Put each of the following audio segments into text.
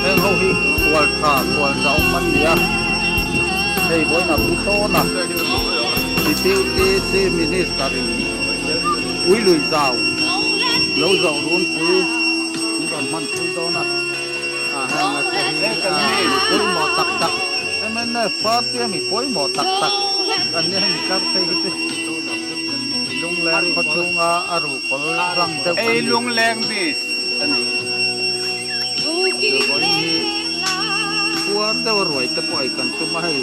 Heng ho hi khual tha khual za awm an ni a, hei vawiin a pu tawn a, Deputy Chief Minister in ui lui zau lo zawh runpui an rawn hman pui dawn a, ah heng a te hi mi pawimawh tak tak mnf party a mi pawimawh tak tak an nia hemi tlar phei hi chu Lungleng khaw chhunga a ruhkawl rang deuh an ni. Vawiin hi khuar deuh a ruai te pawh ei kan tum a hei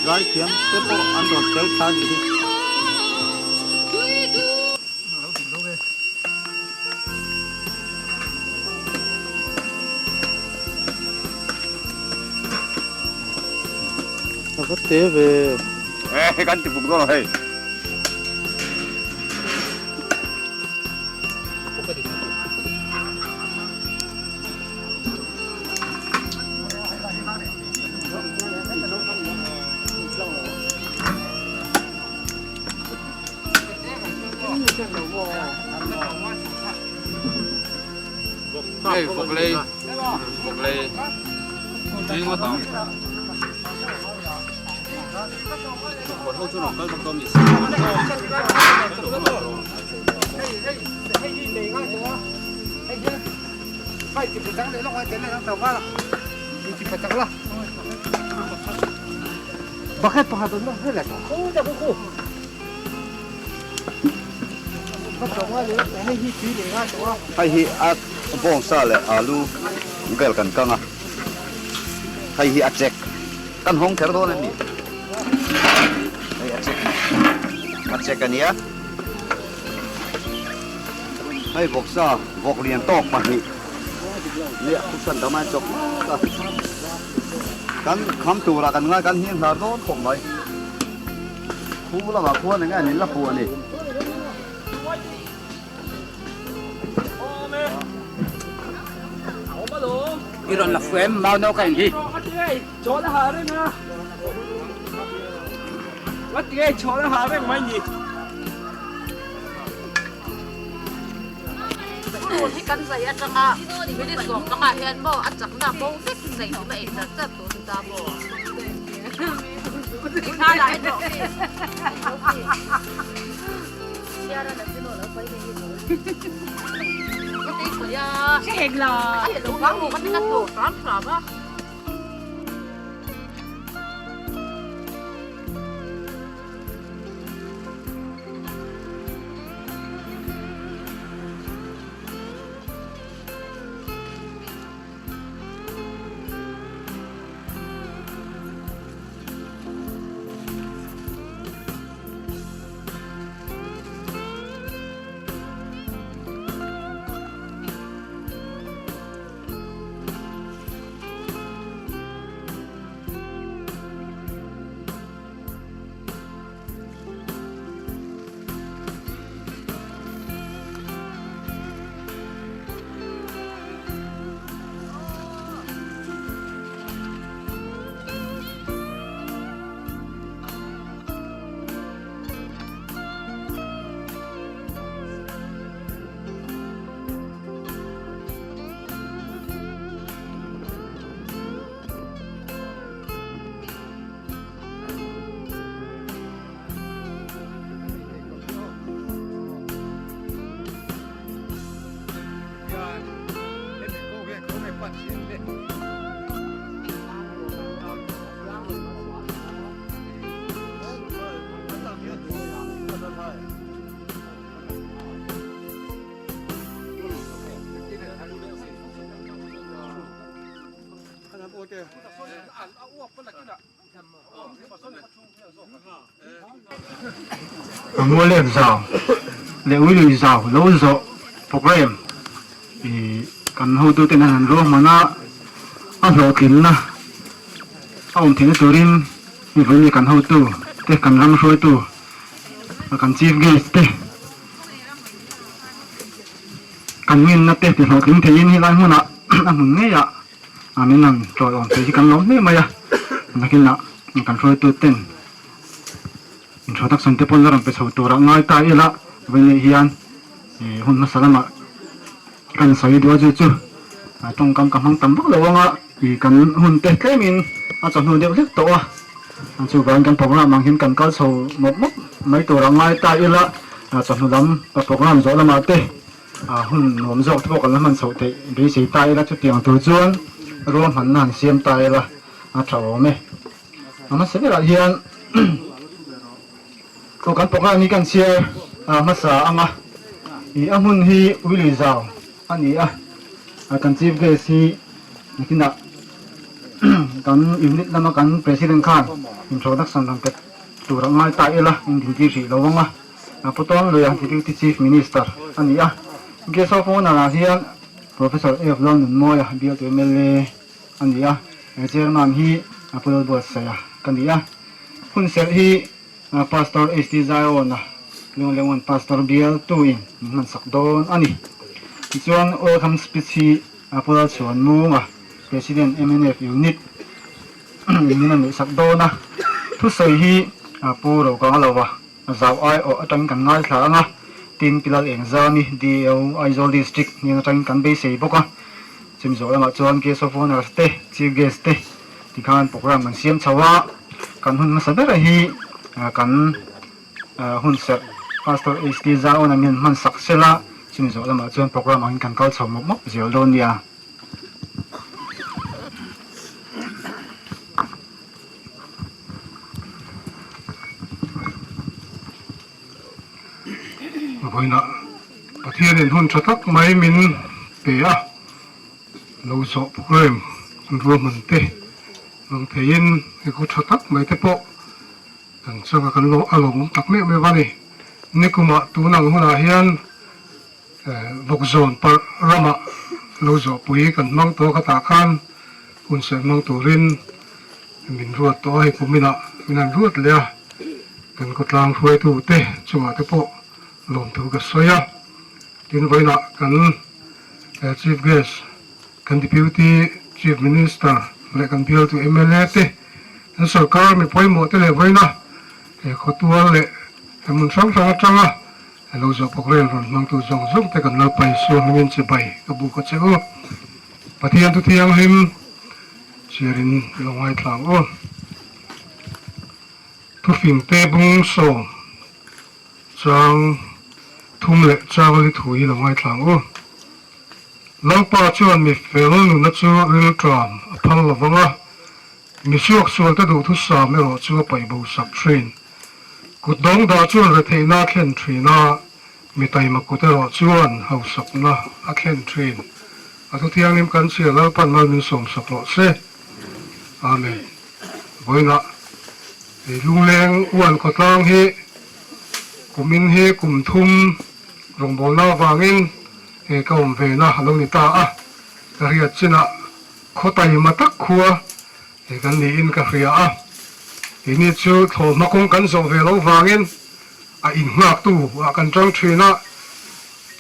zai thiam te pawh an rawn tel thla a nih hi. A va te ve. He kan ti buk dawn lo hei. Hei vawk lei vawk lei tui ngawt ang ho chu rawn kal vak dawn ni se Bakit pakhat awm lo hei le. Hei hi a bawngsa leh alu vel kan kang a, hei hi a chek kan hawng kher dawn em ni? Hei a chek a chek a nia. Hei vawksa vawk lian tawk pahnih nia thuhran dam a chawp mek a, kan kham turah kan ngai kan hing hlar dawn khawp mai. Khu lamah khuan eng nge an in la fuh a ni. I rawn la fuh em mau no ka eng hi. Purun hi kan zai atanga minute 15 hian maw a chakna bo vek zai tum a ei chat chat tur chu ta maw. Mualek zau leh Uilui zau lo zawh program ih kan hotuten an han ruahman a, a hlawhtlinna a awm theihna turin mipui kan hotu te kan ram hruaitu kan chief guest te kan ngenna te ti hlawhtling theiin helai hmunah a hmun ngeiah a min han tawiawm thei hi kan lawm hle mai a, nakinah kan hruaitu ten introduction te pawh la rawn pe chho turah ngai ta ila vawiin hian ih hun hmasa lamah kan sawi duh a chu chu tawngkam ka hmang tam vak lo ang a ih kan hun te tlemin a chawhnu deuh hlek tawh a chuvangin kan program ang hian kan kal chho mawp mawp mai turah ngai ta ila chawhnu lam program zawh lamah te hun nuam zawk te pawh kan la hman chhoh theih beisei ta ila chutiang tur chuan ruahmanna han siam ta ila a tha awm e. A hmasa berah hian aw kan program hi kan chhiar hmasa ang a, ih a hmun hi Uilui zau a ni a, kan chief guest hi nakinah kan unit lama kan president khan introduction rawn pe tur a ngai ta ila indintir hrih lo ang a, Pu Tawnluia Deputy Chief Minister a ni a, guest of honour ah hian Professor F Lalnunmawia bialtu mla a ni a, he chairman hi Pu Lalbuatsaia ka ni a. Hunserh hi Pastor HT Zaiawna Lunglengwan Pastor bial tu in min hmansak dawn a ni. Tichuan welcome speech hi Pu Lalchhuanmunga President mnf Unit in min a neihsak dawn a. Thusawi hi Pu Rokangaloa Zau ai awh atangin kan ngaithla ang a, tin Pi Lal Engzami, DAO, Aizawl District hnen atangin kan beisei bawk a. Chumi zawh lamah chuan Guest of Honours te, Chief Guest te tikhan programme kan siam chho a, kan hun hmasa ber hi kan hunserh Pastor HT Zaon an hian hman sak sel a, chumi zawh lamah chuan programme angin kan kal chho mawp mawp zel dawn nia. Vawiinah. Pathianin hun tha tak mai min pe a, lo zawh program an ruahman te hmang theiin he khaw tha tak mai te pawh kan changa kan lo a lawmawm tak meuh meuh a ni. Nikumah tun ang hunah hian Vawkzawn parh ramah lo zawhpui kan hmang tawh a khatah khan hun serh hmang turin min ruat tawh a, hei kuminah min han ruat leh a, kan khawtlang hruaitute chungah te pawh lawmthu ka sawi a. Tin, vawiinah kan Chief Guest, kan Deputy Chief Minister leh kan bialtu mla te, kan sorkar mi pawimawh te leh vawiina he khawtual leh he hmun hrang hrang atanga he lo zawh pawk rel rawn hmangtu zawng zawng te kan Lalpa Isua hmingin chibai ka buk a che u. Pathian thu thianghlim chiarin i lo ngaithla ang u. Thufingte bung sawm. Chang thum leh chang li thu hi lo ngaithla ang u. Lalpa chuan mi fel nuna chu rilṭam a phal lo vang a, mi suaksualte duhthusam erawh chu a paih bo sak ṭhin. Kut dawng dah chuan retheihna a thlen ṭhin a, mi taima kut erawh chuan hausakna a thlen ṭhin. A thu thianghlim kan chhia Lalpan mal min sawmsak rawh se. Amen. Vawiinah hei Lungleng uan khawtlang hi kumin hi kum thum rawngbawlna avangin he ka awm ve na a lo ni ta a, ka hriat chinah khaw taima tak khua he kan niin ka hria a, keini chu thlawhhma kawng kan zawh ve loh vangin a innghaktu ah kan tang thin a,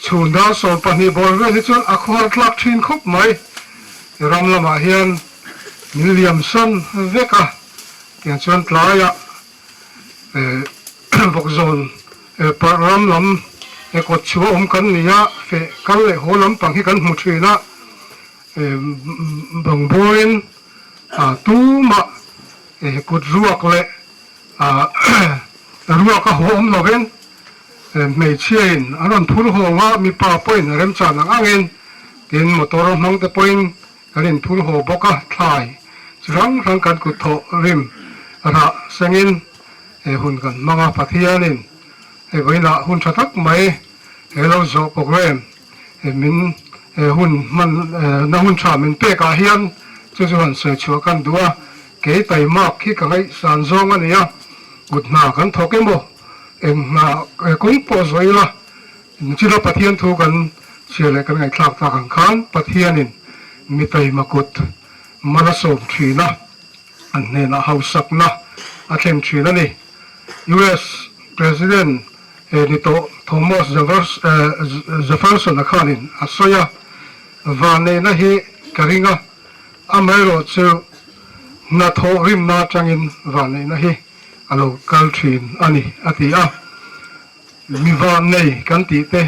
chhun dar 12 bawr vel hi chuan a khawhar tlak thin khawp mai, ram lamah hian min liam san vek a, tiang chuan tlaiah Vawkzawn parh ram lam kawt chhuah awm kan ni a, feh kal leh haw lampang hi kan hmu thin a, bangburin tumah kut ruak leh ruak a haw awm lovin hmeichhiain an rawn phur hawng a, mipa pawhin a remchan ang angin tin motor hmang te pawhin kan inphur haw bawk a, thlai chi hrang hrang kan kut thawh rim rah sengin he hun kan hmang a, Pathianin hei vawiinah hun tha tak mai he lo zawh program he min he hun hman na hun tha min pek ah hian chu chu han sawi chhuah kan duh a, kei taimak hi ka ngaihsan zawng a ni a, kut hna kan thawk emaw eng hna kawng pawh zawh ila Chila Pathian thu kan chhia leh kan ngaihthlak tak ang khan Pathianin mi taima kut mal a sawm thin a, an hnenah hausakna a thlen thin a ni. US President ni tawh Thomas Jefferson-a khanin a sawi a, Vanneihna hi ka ring a, amaherawhchu hnathawh rimna atangin vanneihna hi a lo kal thin a ni, a ti a. Mi vannei kan tih te,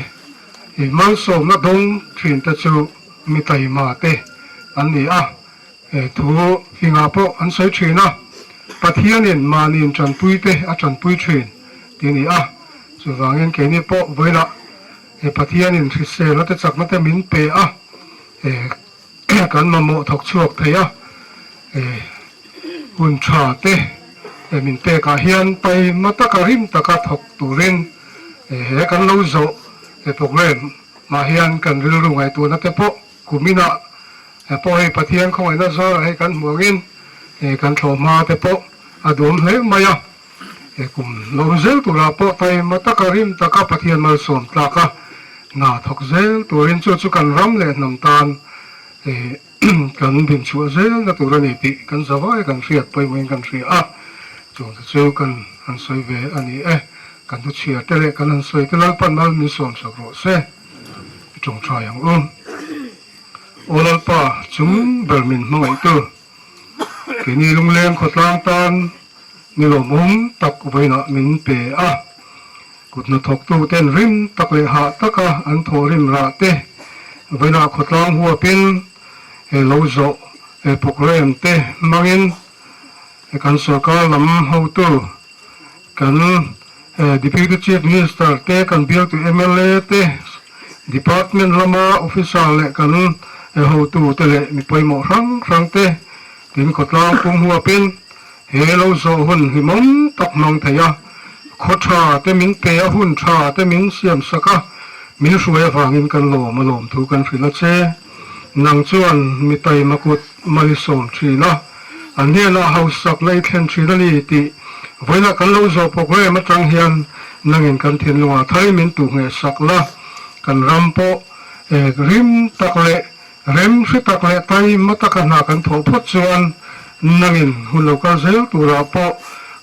i malsawmna dawng thin te chu mi taima te an ni a, he thu fingah pawh an sawi thin a, Pathianin mahniin tanpui te a tanpui thin tih a ni a, chuvangin keini pawh vawilah he Pathianin hriselna te chakna te min pe a, he kan mamawh thawk chhuak thei a, hun tha te min pek ah hian taima taka rim taka thawk turin he kan lo zawh he program ah hian kan rilru ngaihtuahna te pawh kumin ah pawh hei Pathian khawngaihna zarah hei kan hmuh angin kan thlawhhma te pawh a duam hle mai a, he kum lo zel turah pawh taima taka rim taka Pathian malsawm tlak a hna thawk zel turin chu chu kan ram leh hnam tan kan dinchhuah zelna tur a ni tih kan zavai kan hriat pawimawhin kan hria a, chungte chu kan han sawi ve a ni e. Kan thu chhiar te leh kan han sawi te Lalpan mal min sawmsak rawh se i tawngtai ang u. Aw Lalpa, chung ber min hmangaihtu, keini lungleng khawtlang tan ni lawmawm tak vawiinah min pe a, kut hnathawktu ten rim tak leh hah taka an thawh rim rah te vawiinah khawtlang huapin he lo zawh he program te hmangin kan sorkar lam hotu kan Deputy Chief Minister te, kan bialtu mla te, Department lama officer leh kan hotu te leh mi pawimawh hrang hrang te tin khawtlang pum huapin he lo zawh hun hlimawm tak hmang thei a, khaw tha te min pe a, hun tha te min siam sak a. Min hruai avangin kan lawm a lawm thu kan hrilh a che. Nang chuan mi taima kut mal i sawm thin a, an hnenah hausakna i thlen thin a ni tih vawiinah kan lo zawh program atang hian nangin kan thinlungah thar min tuh ngheh sak la, kan ram pawh rim tak leh rem hri tak leh taima taka hna kan thawh phawt chuan nangin hun lo kal zel turah pawh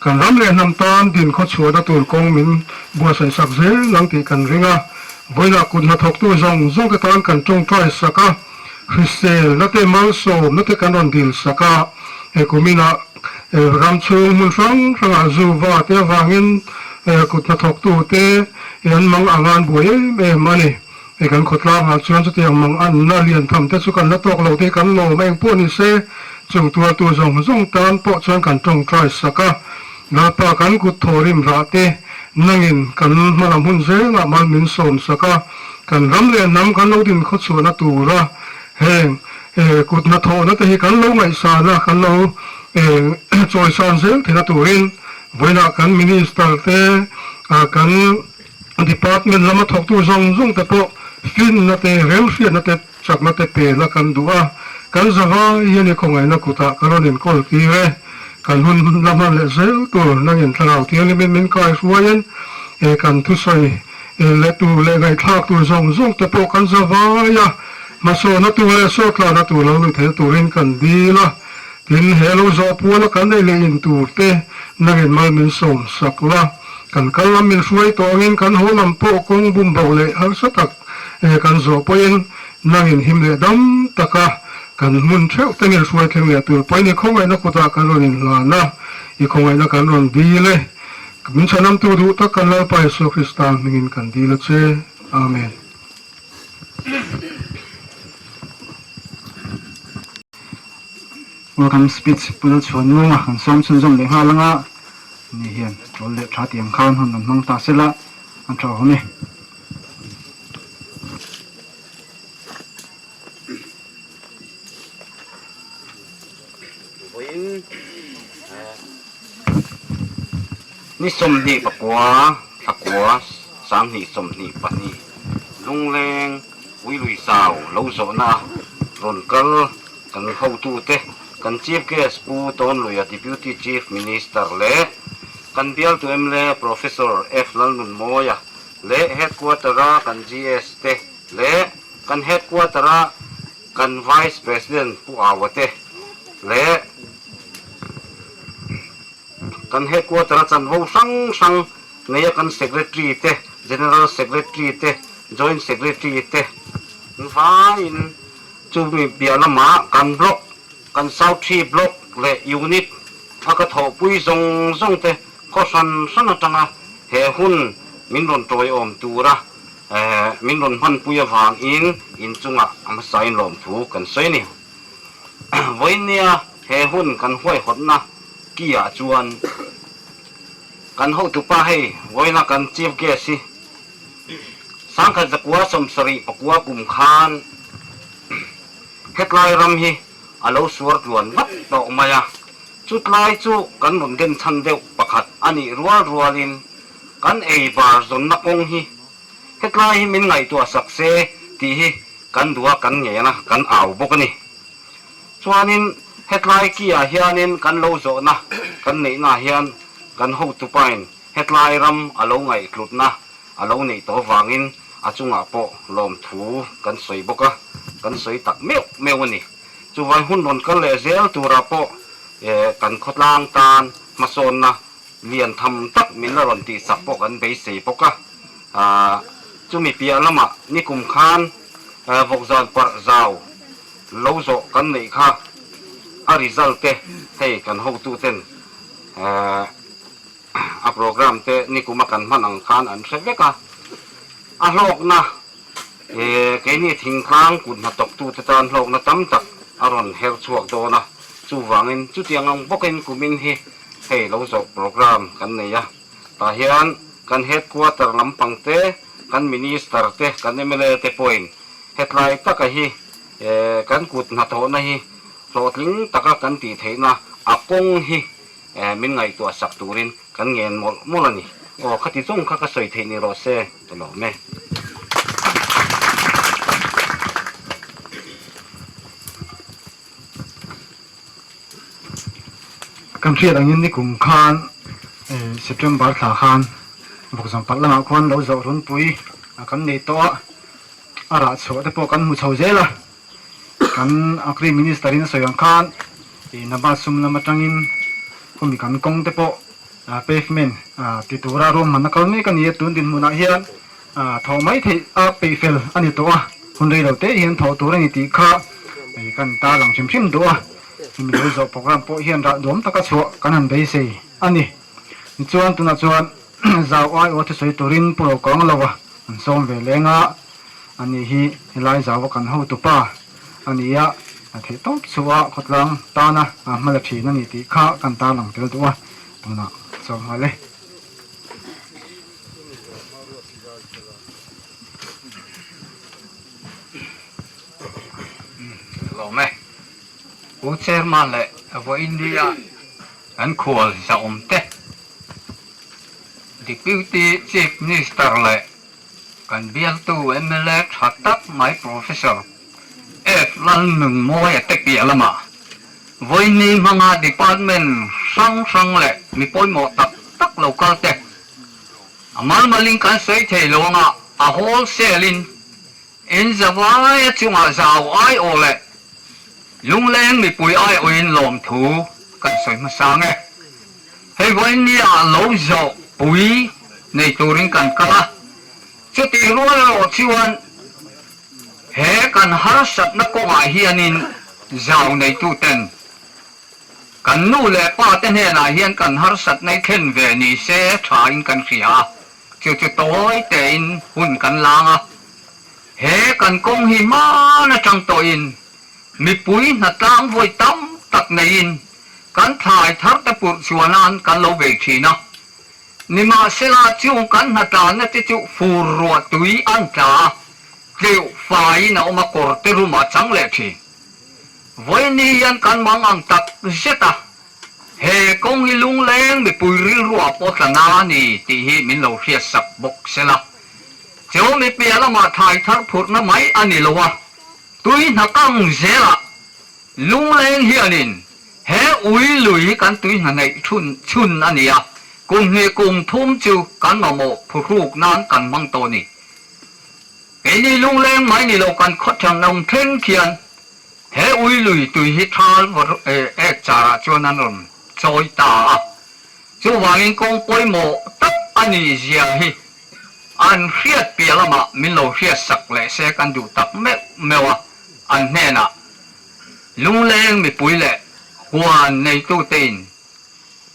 kan ram leh hnam tan din khawchhuahna tur kawng min buatsaih sak zel ang tih kan ring a. Vawiinah kut hnathawktu zawng zawng te tan kan tawngtai sak a, hriselna te malsawmna te kan rawn dil sak a, he kuminah ram chhung hmun hrang hrangah zu va te avangin kut hnathawktu te an mang anga an buai em em a ni. Hei kan khawtlangah chuan chutiang mang anna lian tham te chu kan la tawk lo te hi kan lawm a, engpawh ni se chung tuartu zawng zawng tan pawh chuan kan tawngtai sak a, Lalpa kan kut thaw rim rah te nangin kan hmalam hun zelah mal min sawm sak a, kan ram leh hnam kan lo din khawchhuahna tura heng kut hnathawhna te hi kan lo ngaihsan a, kan lo chawisan zel theihna turin vawiinah kan Minister te kan Department lama thawktu zawng zawng te pawh finna te, remhriatna te, chakna te pela kan duh a, kan zavai hian i khawngaihna kutah kan rawn inkawl tir e. Kan hun la hman leh zel tur nangin thlarau thianghlimin min kai hruaiin e kan thusawi leh tur leh ngaihthlak tur zawng zawng te pawh kan zavai a, hmasawna tur leh sawtlana tur lo luh theihna turin kan dil a, tin he lo zawh puala kan ei leh in tur te nangin mal min sawm sak la. Kan kal lam min hruai tawh angin kan haw lam pawh kawng bum bo leh harsa tak kan zawh pawhin nangin him leh dam taka kan hmun theuh te min hruai thleng leh tur pawhin i khawngaihna kutah kan rawn inhlan a, i khawngaihna kan rawn dil e. Min chhanamtu duh tak kan Lalpa Isua Krista hmingin kan dil a che. Amen. Welcome speech Pu Lalchhuanlunga kan sawm chhunzawm leh nghal anga ni hian ṭawl leh ṭha tih ang khan hun an hmang ta sela an ṭha awm e. Vawiin ni 29 thlakua 2022 lungleng Uilui zau lo zawhna rawn kal kan hotute, kan Chief Guest Pu Tawnluia Deputy Chief Minister leh kan bialtu mla Professor F Lalnunmawia leh Headquarter-a kan GS te leh kan Headquarter-a kan Vice President Pu Aua te leh kan Headquarter-a chanvo hrang hrang neia kan Secretary te, General Secretary te, Joint Secretary te vaiin chumi piah lamah kan Block, kan South Tree Block leh Unit a ka thawhpui zawng zawng te khaw hran hran atanga he hun min rawn tawiawm tura min rawn hmanpui avangin inchungah a hmasain lawmthu kan sawi a ni. Vawinia he hun kan huaihawtna ki-ah chuan Kan hotupa hei vawiina kan Chief Guest hi 1974 kum khan hetlai ram hi a lo suar tluan vat tawh mai a, chutlai chu kan rawn den chhan deuh pakhat a nih rual rualin kan ei bar zawnna kawng hi hetlai hi min ngaihtuah sak se tih hi kan duh a kan ngen a kan au bawk a ni. Chuanin hetlai ki-ah hianin kan lo zawhna kan neihnaah hian kan hotupain hetlai ram a lo ngaihtlutna a lo neih tawh avangin a chungah pawh lawmthu kan sawi bawk a, kan sawi tak meuh meuh a ni. Chuvai hun rawn kal leh zel turah pawh kan khawtlang tan hmasawnna lian tham tak min la rawn tihsak pawh kan beisei bawk a. Chumi piah lamah nikum khan vawkzan parh zau Lo zawh kan neih kha a result te hei kan hotu ten a program te nikuma kan hman ang khan an hre vek a, a hlawkna keini thingtlang kut hnathawktu te tan hlawkna tam tak a rawn her chhuak dawn a, chuvangin chutiang ang bawkin kumin hi hei lo zawh program kan nei a, tah hian kan headquarter lampang te, kan minister te, kan mla te pawhin Hetlai taka hi kan kut hnathawhna hi hlawhtling taka kan tih theihna a kawng hi min ngaihtuah sak turin kan ngen mawlh mawlh a ni. Aw khati zawng kha ka sawi theih ni rawh se ka lawm e. Kan hriat angin nikum khan September thla khan Vawkzawmpalh lamah khuan lo zawh runpui kan nei tawh a, a rah chhuah te pawh kan hmu chho zel a. Kan Agri Minister in a sawi ang khan Nabad sum lam atangin khumi kan kawng te pawh pavement ti tura ruahmanna kal mek a ni a, tun dinhmunah hian thawh mai theih a peih fel a ni tawh a, hun rei lo te hian thawh tur a ni tih kha kan tarlang hrim hrim duh a, hemi lo zawh program pawh hian rah duam taka chhuah kan han beisei a ni. Tichuan tunah chuan zau aiawh thusawi turin Pu Rokang lova an sawm ve leng a, ani hi helai zaua kan hotupa a ni a, a theih tawp chhuah a khawtlang tana hmala thin a ni tih kha kan tarlang tel duh a, tunah sawm nghal e. Lawm e. Pu Chairman leh Vawiindia kan khual zahawm te, Deputy Chief Minister leh kan bialtu mla tha tak mai Professor F Lalnunmawia te piah lamah vawiini hmanga department hrang hrang leh mi pawimawh tak tak lo kal te a malmalin kan sawi thei lo anga a wholesale in In zavaia chungah zau aiawh leh lungleng mipui aiawhin lawmthu kan sawi hmasa ang e. Hei vawinia lo zawh pui nei turin kan kal a, chutih rual erawh chuan he kan harsatna kawngah hianin zau neituten kan nu leh pa te hnenah hian kan harsatna i thlen ve ni se thain kan hria a. Chu chu tawi tein hun kan lang a, he kan kawng hi hman atang tawhin mipui hnatlang vawi tam tak neiin kan thlai thar te purh chhuah nan kan lo bei thin a. Nimahsela chung kan hnatlanna te chu fur ruah tui an tla a, tleuh faiin a awm a kawr te rum a chang leh thin. Vawiin hian kan mang ang tak zet a. He kawng hi lungleng mipui rilruah pawh tla na a ni tih hi min lo hriatsak bawk se la. Cheu mi piah lamah thlai thar phurhna mai a ni lo a, tui hna kang zelah lungleng hianin he ui lui hi kan tui hna neih thun chhun a ni a, kum hnih kum thum chu kan mamawh phuhruk nan kan hmang tawh a ni. Keini lungleng mai ni lo kan khawthiang awm thleng khian He ui lui tui hi thal ek charah chuan an rawn chawi ta a, chuvangin kawng pawimawh tak a nih zia hi an hriat piah lamah min lo hriatsak leh se kan duh tak meuh meuh a, an hnenah lungleng mipui leh huan neitute in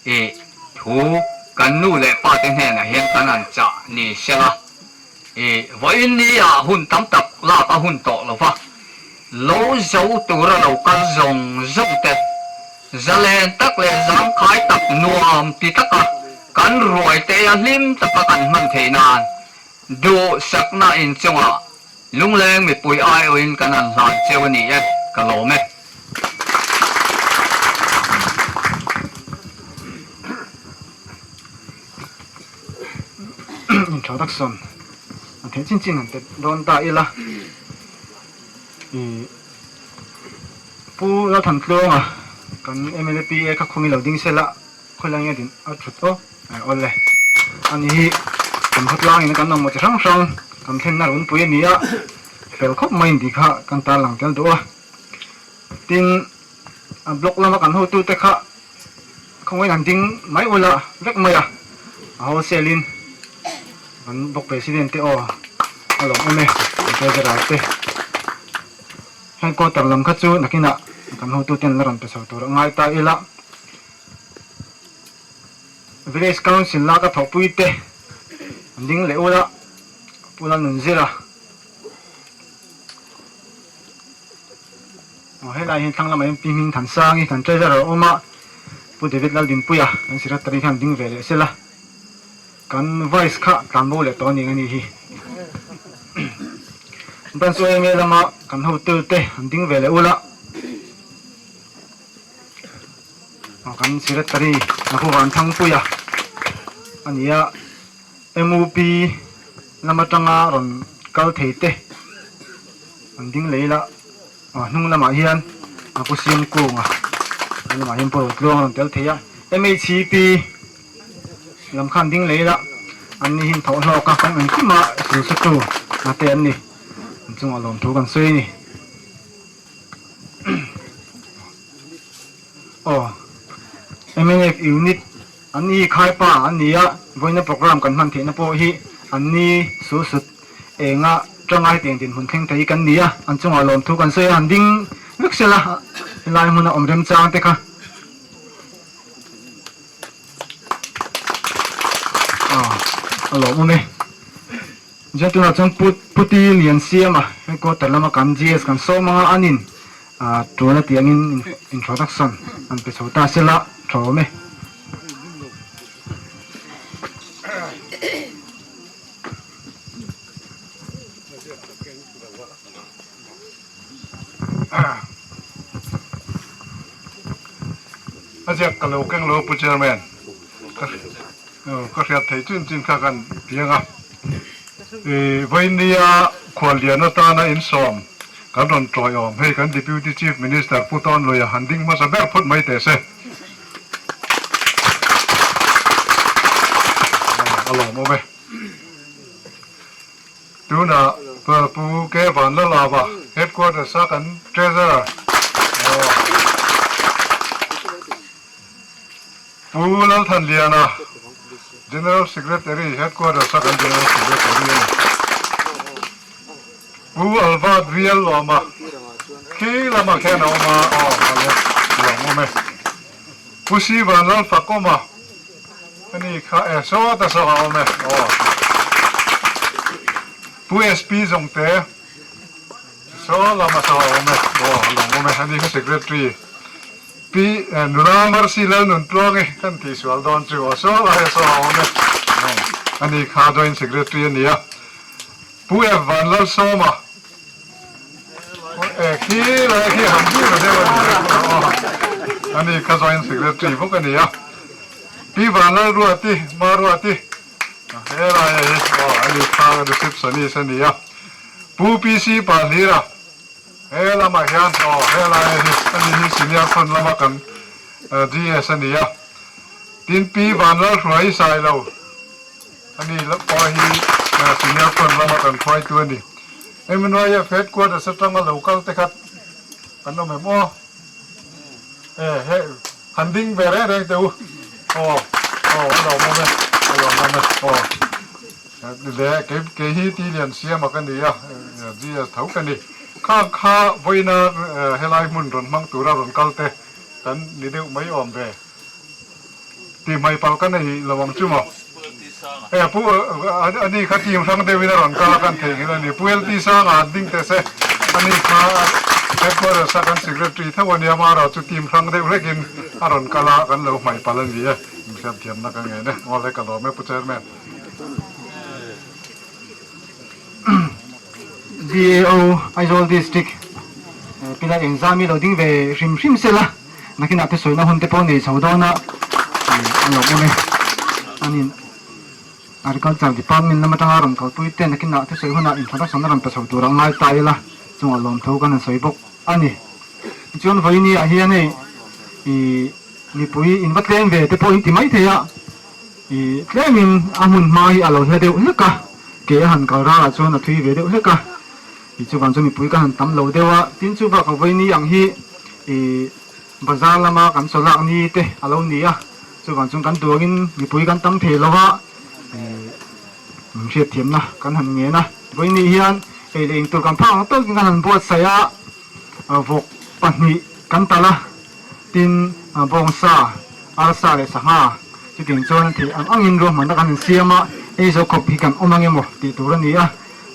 i thu kan nu leh pate hnenah hian kan han chah ni sela, i vawiin ni ah hun tam tak lak a hun tawh lo va, lo zo tura lo kal zawng zawng te, zalen tak leh zangkhai tak nuam ti taka kan ruai te a hlim taka kan hman theih nan duhsakna inchungah Lungleng mipui aiawhin kan han hlan cheu a ni e, ka lawm e. Introduction a theih chin chin han pe dawn ta ila i Pu Lalthantluanga kan mla PA kha khawngin lo ding sela khawilai nge din a thut aw. Awle, ani hi kan khawtlangin kan mamawh chi hrang hrang kan thlenna runpui a ni a, fel khawp mai intih kha kan tarlang tel duh a. Tin, a block lama kan hotute kha khawngaih han ding mai ula vek mai a, a wholesale in kan block president te aw a lawm em e, kan treasurer te. Headquarter lam kha chu nakinah kan hotuten la rawn pe chho tur a ngai ta ila. Village Council laka thawhpui te an ding leh ul a, Pu Lalnunzira aw helai hian thlang lamah hian Pi Hming Thansangi kan Treasurer a awm a, Pu David Laldinpuia kan Secretary hian ding ve leh sela, kan Vice kha tlanbo leh tawh a ni ang a ni hi. Branch yma lama kan hotu te an ding ve leh ul a. Aw kan secretary Nahuvan Thangpuia a ni a, MUP lam atanga rawn kal thei te an ding leh ila, aw hnung lamah hian a pu Siamkunga hnung lamah hian Pu Rotluang a rawn tel thei a. MHCP lam khan ding leh ila an ni hin thawh hlawk a kawng engkim a sul sa tu a te an ni an chungah lawmthu kan sawi a ni. Aw MNF unit an ni khaipa an ni a vawiina program kan hman theihna pawh hi an ni sul sut enga tanga hetiang dinhmun thleng thei hi kan ni a an chungah lawmthu kan sawi a han ding vek sela helai hmuna awm remchang te kha. A lawmawm e. Chuan tunah chuan Pu Puti Lian Siama headquarter lama kan GS kan sawm anga an in tul a tih angin introduction an pe chho ta sela tha awm e. A ziak ka lo keng lo Pu Chairman, ka ka hriat thei chin chin kha kan piang a. I Vainia khuallian atana insawm kan rawn tawiawm hei kan Deputy Chief Minister Pu Tawnluia han ding hmasa ber phawt mai teh se. A lawmawm e. Tunah Pu K Vanlalava Headquarters a kan Treasurer Pu Lalthanliana General Secretary Headquarters a kan General Secretary a ni. Pu Alvat Vial Lawma khi lamah khian a awm a, aw a lawmawm e. Pu Si Vanlalfakawma Ani kha e sawt a sawk a awm e aw. Pu SP zawngte saw lam a sawk a awm e aw a lawng awm e ani kha secretary Pi Nula Mercy Lalnuntluangi kan tih sual dawn chu aw saw lai a sawk a awm e ani kha joint secretary a ni a Pu F Vanlalsawma E khi lai khi han bur deuh a ni aw ani kha joint secretary bawk a ni a Pi Vanlalruati Maruati he lai a hi aw ani kha receptionist a ni a Pu PC Pahlira he lamah hian aw he lai a hi ani hi senior front lama kan GS a ni a tin Pi Vanlalhruai Sailo Ani pawh hi Senior Front lama kan hruaitu a ni. MNYF Headquarters atanga lo kal te kha kan awm em aw? E he han ding ve reng reng teh u. Aw aw a lawmawm e, a lawmawm e aw. Le kei kei hi Ti Lian Siama ka ni a, GS tho ka ni. Kha kha vawiina helai hmun rawn hmang tura rawn kal te kan ni deuh mai awm ve. Tih hmai palh ka nei lo ang chu maw? E pu ani kha team hrang deuhin a rawn kal a kan theihnghilh a ni. Pu LT Sanga an ding teh se ani kha headquarters a kan secretary tho a nia amaherawh chu team hrang deuh hlekin a rawn kal a kan lo hmai palh a ni e. Inhriatthiamna ka ngen e. Aw le ka lawm e Pu Chairman. DAO Aizawl District Pilai engzam hi lo ding ve hrim hrim sela nakinah te sawina hun te pawh nei chho dawn a a lawmawm e. Anin Agriculture Department lam atanga rawn kalpui te nakinah te sawi hunah introduction a rawn pe chho tur a ngai ta ila chungah lawmthu kan han sawi bawk a ni. Tichuan vawiini ah hian hei ih mipui in va tlem ve te pawh in ti maithei a. I tlemin a hmun hma hi a lo hla deuh hlek a, ke a han kal râlah chuan a thui ve deuh hlek a, i chuvang chu mipui ka han tam lo deuh a, tin chu bak a vawiini ang hi i bazar lama kan chaw lak ni te a lo ni a, chuvang chuan kan duangin mipui kan tam thei lo va, i min hriatthiamna kan han ngen a, vawiini hian ei leh engtur kan phak ang tawkin kan han buatsaih a, vawk pahnih kan talh a, tin bawngsa, arsa leh sangha chutiang chuan theih ang angin ruahmanna kan insiam a, ei zo khawp hi kan awm ang emaw tih tur a ni a,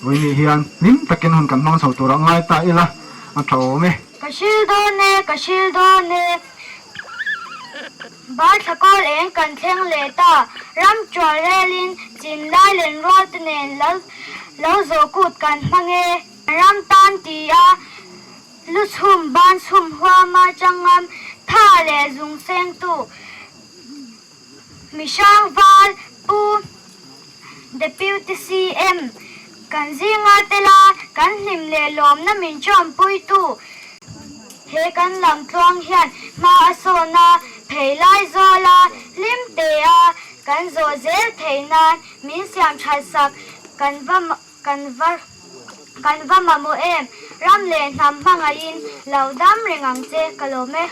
vawiin hian hlim takin hun kan hmang chho turah ngai ta ila a tha awm e. Ka hril dawn e, ka hril dawn e. Barthla kawl eng kan thleng leh ta, ram tual relin chin lai len rual te nen lo lo zawh kut kan hmang e. Ram tan ti a, lu chhum ban chhum huama changam tha leh zung sengtu Mihrang Val Pu Deputy CM kan zinga tela kan hlim leh lawmna min ṭawmpuitu he kan lam tluang hian hma a sawn a, phei lai zawla. kan zawh zel theih nan min siam that sak kan va kan va kan va mamawh em? Ram leh hnam hmangaihin lo dam reng ang che ka lawm e.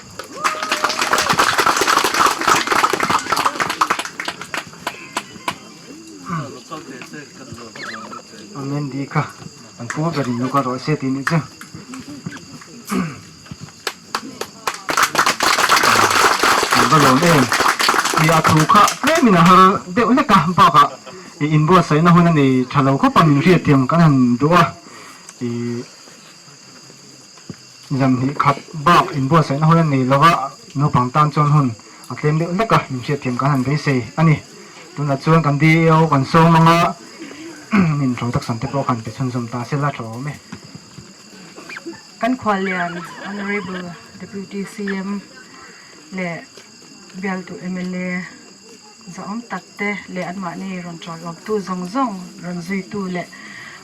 Amen di kha an pu berin lo ka rawh se tih nih chu. An va lawm em? Tih a thu kha tlemin a har deuh hlek a, bakah ih inbuatsaihna hun a nei tha lo khawp a min hriatthiam kan han duh a, ih zanhnih khat bak inbuatsaihna hun a nei lo va, naupang tan chuan hun a tlem deuh hlek a, min hriatthiam kan han beisei a ni. Tunah chuan kan DAO kan sawm ang a, introduction te pawh khan pe chhunzawm ta se la tha awm e. Kan khuallian Honourable Deputy CM leh bialtu mla zahawm tak te leh anmahni rawn chawiawmtu zawng zawng rawn zuitu leh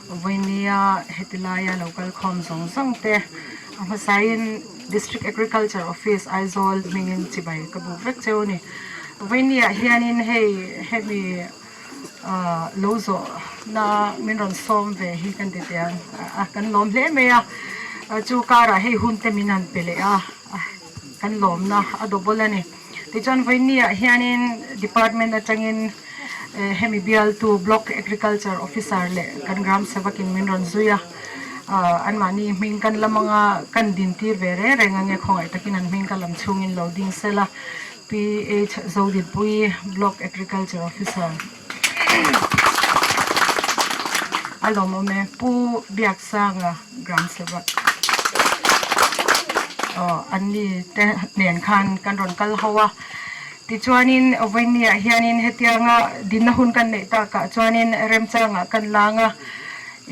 vawinia heti laia lo kal khawm zawng zawng te a hmasain District Agriculture Office Aizawl hmingin chibai ka buk vek cheu a ni. Vawinia hianin hei hemi Lo zawh na min rawn sawm ve hi kan ti teh ang a, kan lawm hle mai a, chu karah hei hun te min han pe leh a, kan lawmna a double a ni. Tichuan vawinia hianin department atangin hemi bialtu block agriculture officer leh kan gram sevakin min rawn zui a, anmahni hming kan lam anga kan dintir ve reng reng ange khawngaih takin an hming ka lam chhungin lo ding sela. PH Zodinpuii, Block Agriculture Officer a lawmawm e. Pu Biaksanga, Gram Sevak aw an ni te nen khan kan rawn kal ho a. Tichuanin vawinia hianin hetianga dinna hun kan neih takah chuanin remchangah kan lang a.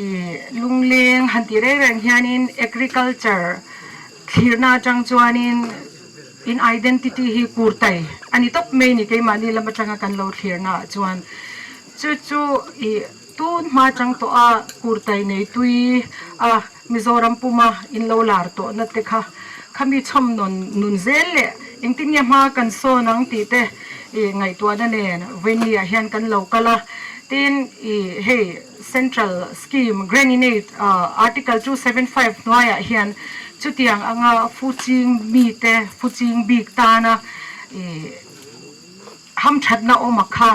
Ih lungleng han tih reng reng hianin Agriculture thlirna atang chuanin In identity hi kurtai a ni tawp mai ni keimahni lam atanga kan lo thlirna ah chuan chu chu ih tun hma atang tawh a kurtai nei tui a Mizoram puma in lo lar tawh na te kha khami chhawm nawn nun zel leh engtin nge hma kan sawn ang tih te ih ngaihtuahna nen vawiin ah hian kan lo kal a tin ih hei Central Scheme Grant-in-Aid Article 275 hnuaiah hian chutiang anga fu ching mite, fu ching bik tana hamthatna awm a kha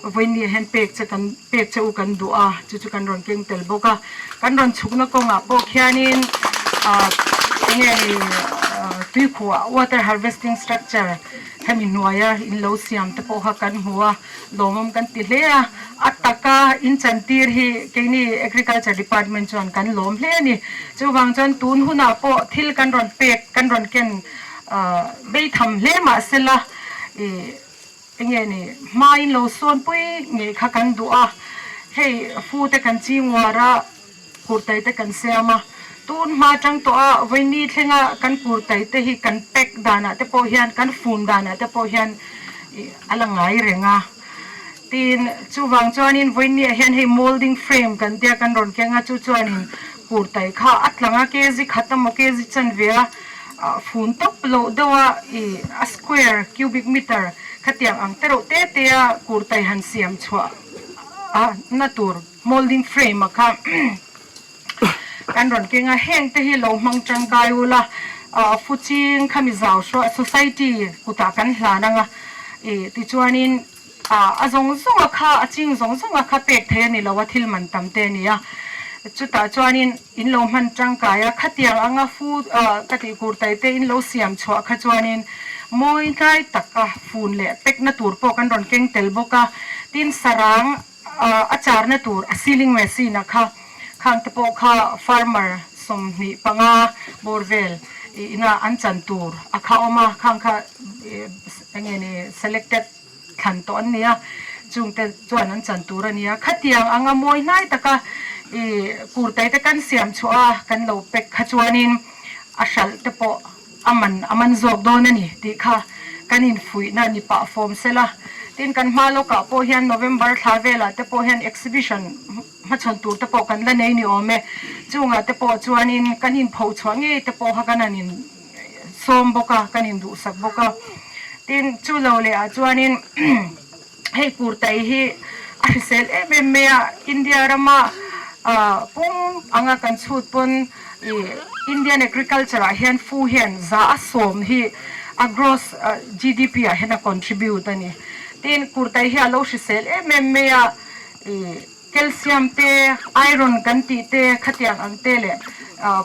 vawiin hian pek che kan pek che u kan duh a, chu chu kan rawn keng tel bawk a. Kan rawn chhukna kawngah pawh khianin enge ni tuikhuah water harvesting structure hemi hnuaia in lo siam te pawh kha kan hmu a. Lawmawm kan ti hle a, a taka in chantir hi keini Agriculture Department chuan kan lawm hle a ni. Chuvang chuan tun hunah pawh thil kan rawn pek, kan rawn ken beitham hle mah sela ih enge ni hmain lo sawnpui ngei kha kan duh a, hei fu te kan ching uar a, kurtai te kan siam a, tun hma tang tawh a vawiini thlenga kan kurtai te hi kan pack danah te pawh hian kan fun danah te pawh hian ih a la ngai reng a, tin chuvang chuanin vawiini ah hian hei moulding frame kan tia kan rawn keng a chu chuanin kurtai kha a tlang a kg khat emaw kg chanve a fun tawp loh deuh a ih a square cubic meter khatiang ang te reuh te te a kurtai han siam chhuah a na tur. Moulding frame a kha kan rawn keng a, heng te hi lo hmang tangkai ula, Fuching khami zau hruah society kutah kan hlan ang a, ih tichuanin a zawng zawng a kha a ching zawng zawng a kha pek thei a ni lo a, thil man tam te a ni a, chutah chuanin in lo hman tangkai a, khatiang anga fu ka tih kurtai te in lo siam chhuah kha chuanin mawi tlai taka fun leh pekna tur pawh kan rawn keng tel bawk a, tin sarang. A charna tur a ceiling machine a kha khang te pawh kha farmer 25 bawr vel ina an chan tur a kha awm a, khang kha enge ni selected thlan tawh an nia chung te chuan an chan tur a nia. Khatiang anga mawi hnai taka kurtai te kan siam chhuah a kan lo pack kha chuanin a hralh te pawh a man a man zawk dawn a ni tih kha kan infuihna ni pah fawm sela. Tin, kan hma lawkah pawh hian November thla velah te pawh hian exhibition hmachhawn tur te pawh kan la nei ni awm e. Chungah te pawh chuanin kan inpho chhuah ngei te pawh kha kan han in sawm bawk a, kan induhsak bawk a. Tin, chu lo lehah chuanin. Hei kurtai hi a hrisel em em mai a, India rama pum anga kan chhut pawn ih Indian agriculture ah hian fu hian za a sawm hi a gross GDP ah hian a contribute a ni. Tin, kurtai hi a lo hrisel em em mai a, ih calcium te, iron kan tih te khatiang ang te leh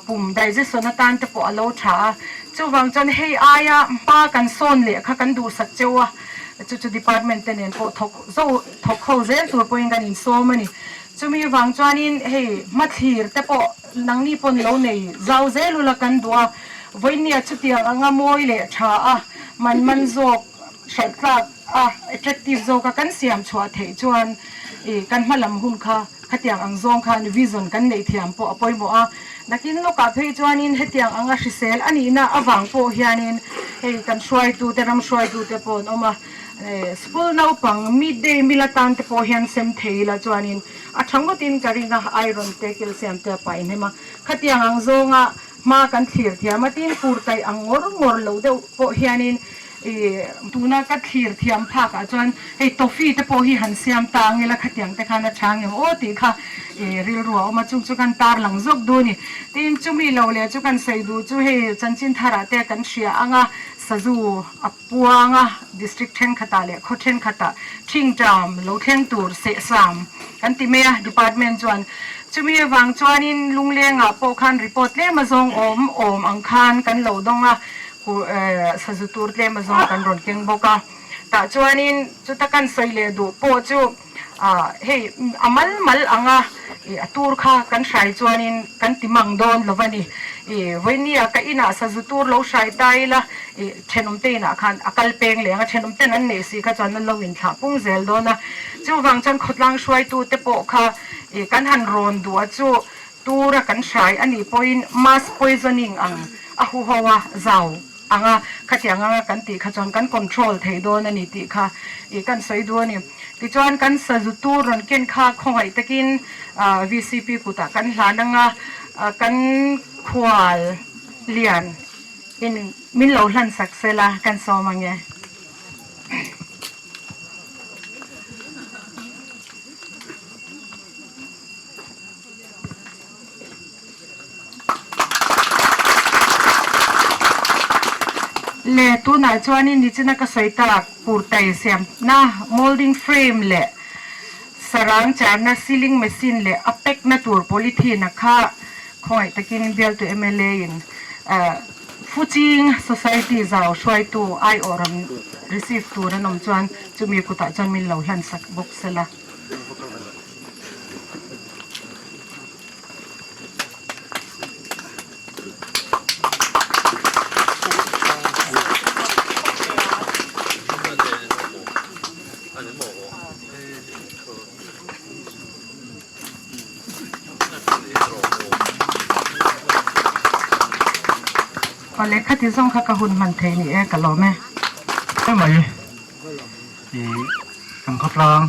pum digestion atan te pawh a lo tha a. Chuvang chuan hei aia hma kan sawn leh kha kan duhsak cheu a, chu chu department te nen pawh thawk zo thawk ho zel tur pawhin kan insawm a ni. Chumi vang chuanin hei hmathlir te pawh nangni pawn lo nei zau zel ula kan duh a, vawinia chutiang anga mawi leh tha a, man man zawk hralh tlak a, attractive zawk a kan siam chhuah theih chuan ih kan hma lam hun kha khatiang ang zawng khan vision kan neih thiam pawh a pawimawh a. Nakin lawkah phei chuanin hetiang anga hrisel a nihna avang pawh hianin hei kan hruaitute ram hruaitute pawh an awm a, school naupang midday meal atan te pawh hian sem thei ila chuanin a tha ngawtin ka ring a, iron te calcium te a paih hnem a, khatiang ang zawnga hma kan thlir thiam a tin fur taih ang ngawr ngawr lo deuh pawh hianin ih tuna ka thlir thiam phak ah chuan hei toffee te pawh hi han siam ta ang ila khatiang te khan a tha ngem aw tih kha ih rilru a awm a chung chu kan tar lang zawk duh a ni. Tin chumi lo leh chu kan sawi duh chu hei chanchin thar ah te kan hria ang a sazu a puang a district thenkhatah leh khaw thenkhatah thingṭam lo thleng tur sehsam kan ti mai a department chuan chumi avang chuanin lunglengah pawh khan report tlem a zawng awm awm ang khan kan lo dawng a sazu tur tlem a zawng kan rawn keng bawk a tah chuanin chuta kan sawi leh duh pawh chu Hei a mal mal anga a tur kha kan hrai chuanin kan ti mang dawn lo va ni. Vawinia ka inah sazu tur lo hrai ta ila thenawmte inah khan a kal peng leng a, thenawmten an neih si kha chuan an lo inthlah pung zel dawn a. Chuvang chuan khawtlang hruaitute pawh kha kan han rawn duh a chu tura kan hrai a nih pawhin mass poisoning ang a huho a zau. Ang a, khatiang anga kan tih kha chuan kan control thei dawn a ni tih kha ih kan sawi duh a ni. Tichuan kan sazu tur rawn ken kha khawngaih takin VCP kutah kan hlan ang a, kan khual lian in min lo hlan sak sela kan sawm ang e. Le tunah chuanin nichina ka sawi tak kurtai siamna moulding frame leh sarang charna sealing machine leh a pack na tur polythene a kha khawngaih takin bialtu mla in Fuching society zau hruaitu aiawh rawn receive tur an awm chuan chumi kutah chuan min lo hlan sak bawk sela. Awle khati zawng kha ka hun hman thei ni e ka lawm e. Hemai i kan khawtlang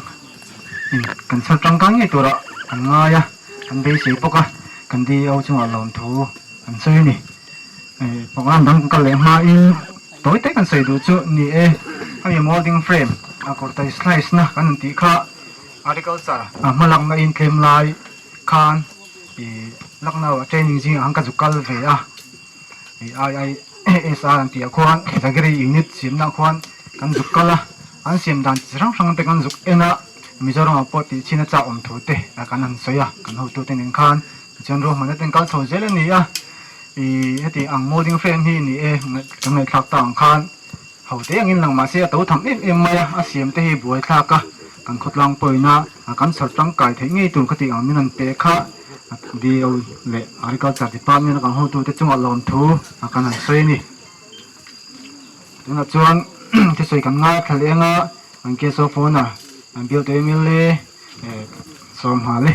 in kan chhar tangkai ngei turah kan ngai a, kan beisei bawk a, kan DO chungah lawmthu kan sawi a ni. Program dang kan kal leh hmain tawi te kan sawi duh chu ni e, hemi molding frame a kawrtai slice na kan intih kha agriculture a hmalakna in tlem lai khan ih Lucknow ah training zingah khan ka zu kal ve a, ih IISR an tih ah khuan Zagiri unit siamna ah khuan kan zuk kal a, an siam dan chi hrang hrang te kan zuk en a, Mizoram ah pawh tih chhin a chak awm thu te kan han sawi a, kan hotu te nen khan tichuan ruahmanna ten kal chho zel a ni a, ih heti ang molding frame hi ni e kan ngaihthlak ta ang khan Ho te angin lang mahse a to tham em em mai a, a siam te hi buai thlak a, kan khawtlang pawina kan chhar tangkai theih ngei tur khati ang min rawn pe kha DO leh Agriculture Department a kan hotute chungah lawmthu kan han sawi a ni. Tunah chuan thusawi kan ngaithla leh anga an case of owner an bialtu mla sawm nghal e.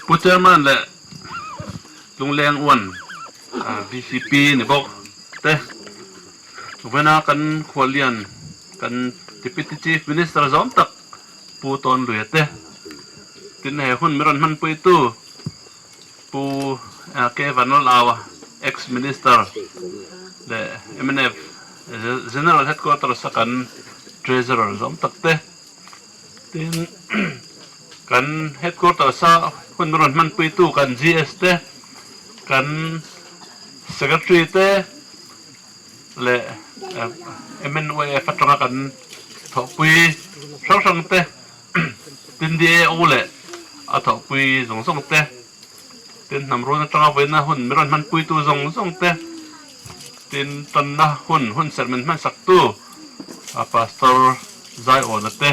Pu Chairman leh Lungleng uan VCP ni bawk te vawiina kan khuallian kan Deputy Chief Minister zawm tak Pu Tawnluia te tin he hun min rawn hmanpuitu Pu K Vanlalaua Ex Minister. Leh mnf General Headquarters a kan Treasurer zawm tak te tin kan Headquarters a hun rawn hmanpuitu kan GS te kan Secretary te leh MNYF atanga kan thawhpui hrang hrang te tin DAO leh a thawhpui zawng zawng te. Tin, hnam run atanga vawiina hun min rawn hmanpuitu zawng zawng te, tin, tanna hun hun serh min hmansaktu Pastor Zaiawna te,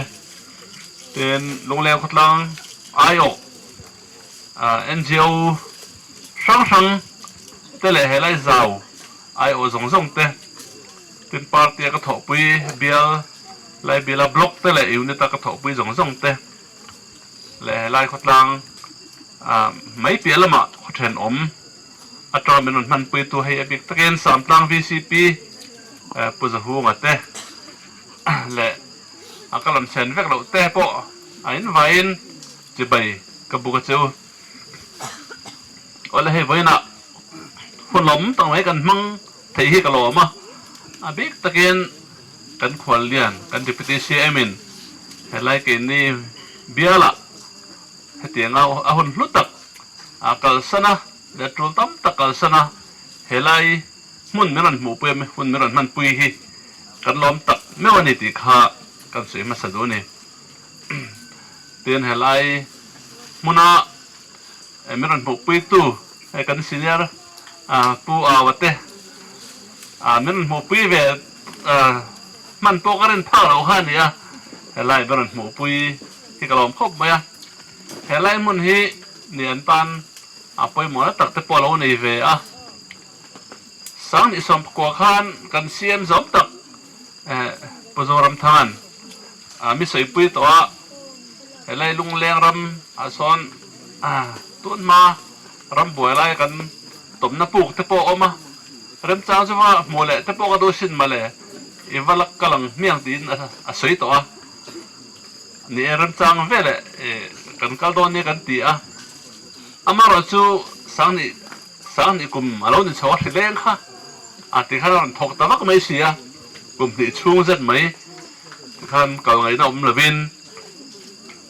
tin, Lungleng khawtlang aiawh NGO hrang hrang te leh helai zau aiawh zawng zawng te, tin, party a ka thawhpui bial lai biala block te leh unit a ka thawhpui zawng zawng te. Leh helai khawtlang mai piah lamah khaw thenawm atanga min rawn hmanpuitu hei a bik takin Samtlang vcp Pu Zahunga te leh a ka lam chhen vek loh te pawh a invaiin chibai ka buk a cheu. Awle hei vawiinah hun lawm tak mai kan hmang thei hi ka lawm a, a bik takin kan khuallian kan Deputy CM in helai keini bialah hetianga a hun hlu tak a kalsan a leh tul tam tak kalsan a helai hmun min rawn hmuhpui a hun min rawn hmanpui hi kan lawm tak meuh a ni tih kha kan sawi hmasa duh a ni. Tin helai hmuna min rawn hmuhpuitu hei kan senior Pu Aua te min rawn hmuhpui ve hman pawh ka rin phak loh kha a ni a, helai min rawn hmuhpui hi ka lawm khawp mai a, helai hmun hi ni an tan a pawimawhna tak te pawh a lo nei ve a, Sangni sawmpakua khan kan CM zawm tak Pu Zoramthanga'n mi sawipui tawh a, helai Lungleng ram ah sawn tun hma ram buai lai kan tawmna puk te pawh a awm a, remchang chu va hmuh leh te pawh ka duh sin mawle, i va la kal ang hmiang tiin a sawi tawh a, ni e remchang veleh kan kal dawn nia kan ti a, amaherawh chu Sangni Sangni kum a lo ni chho a hri leng kha a ti khan a rawn thawk ta vak mai si a, kum hnih chhung zet mai ti khan kal ngaihna awm lovin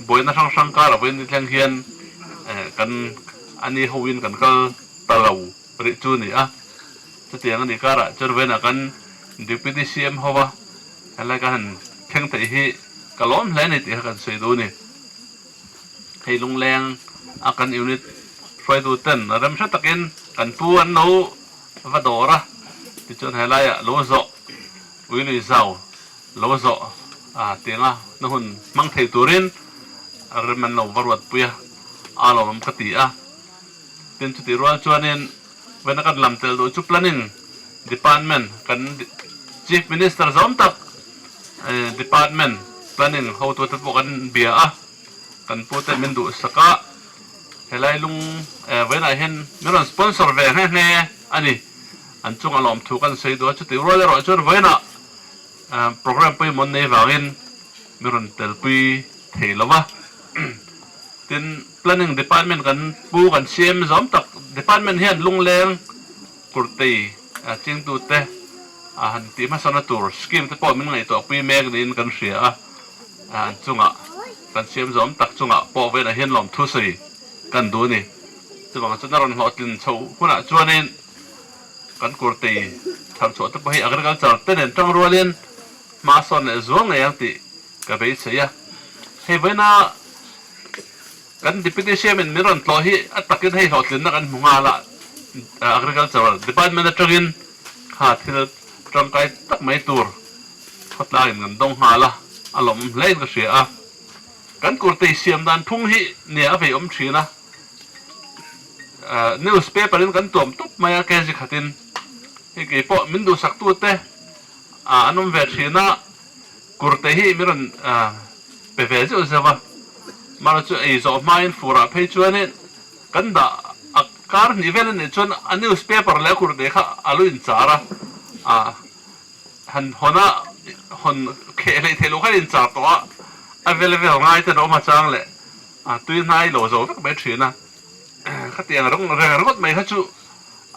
buaina hrang hrang kar a vawiin ni thleng hian kan ani hoin kan kal ta lo rih chu a ni a. Chutiang a nih karah chuan vawiinah kan Deputy CM ho a helai ka han thleng theih hi ka lawm hle a ni tih kha kan sawi duh a ni. Hei lungleng a kan unit hruaitu ten rem hre takin kan pu an lo va dawr a, tichuan helaiah lo zawh ui lui zau lo zawh a tianga na hun hmang thei turin rem an lo va ruatpui a, a lawmawm ka ti a. Tin chutih rual chuanin vena kan lam tel duh chu planning department kan Chief Minister zawm tak department planning hotute pawh kan bia a, kan pute min duhsak a, helai lung vawiinah hian min rawn sponsor ve nghe nghe a ni. An chunga lawmthu kan sawi duh a, chutih rual erawh chuan vawiinah program pawimawh nei vangin min rawn telpui thei lo va. Tin, Planning Department kan pu kan siam zawm tak Department hian lungleng kurtei chingtute a han tih hmasana tur scheme te pawh min ngaihtuahpui mek niin kan hria a, an chungah kan siam zawm tak chungah pawh vawiinah hian lawmthu sawi kan duh a ni. Chuvang chuan a rawn hlawhtlin chho hunah chuanin kan kurtei thar chhuah te pawh hi agriculture te nen tang rualin hma sawn leh zual ngei ang tih ka beisei a, hei vawiina kan Deputy CM in min rawn tlawh hi a takin hei hlawhtlinna kan hmu nghal a, Agricultural Department atangin kha thil tangkai tak mai tur khawtlangin kan dawng nghal a, a lawmawm hle in ka hria a. Kan kurtei siam dan phung hi nia a vei awm thin a, newspaper in kan tuam tawp mai a kg khatin, hei keipawh min duhsaktute an awm ve thin a. Kurte hi min rawn pe ve zeuh zeuh a, mahse chu ei zawh hmain furah phei chuanin kan dah a kar hnih vel a nih chuan a newspaper leh a kurte kha a lo inchar a, ah han hawn a hawn kheh hleih theih loh khan inchar tawh a, a vel vel ngai ten a awm a chang leh a tui hnai lo zo vek mai thin a, khatiang reng ringawt mai kha chu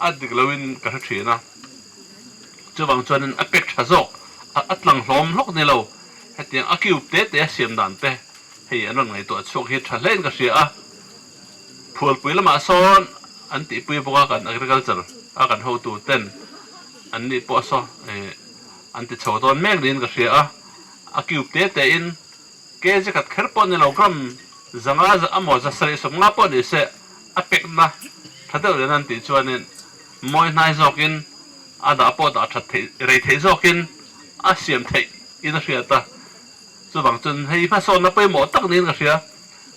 a dik loin ka hre thin a. Chuvang chuanin a pek tha zawk, a tlang hlawm hlawk ni lo, hetiang a cube te te a siam dan te hei an rawn ngaihtuah chhuak hi tha hlein ka hria a. Phualpui lamah sawn an tihpui bawk a, kan agriculture a kan hotu ten an nih pawh saw an ti chho dawn mek niin ka hria a, a cube te te in kg khat kher pawh ni lo gram 500 amaw 750 pawh ni se a pekna tha deuh nen an tih chuanin mawi hnai zawkin a dah pawh dah that theih rei theih zawkin a siam theih in a hriat a. Chuvang chuan hei hmasawnna pawimawh tak niin ka hria.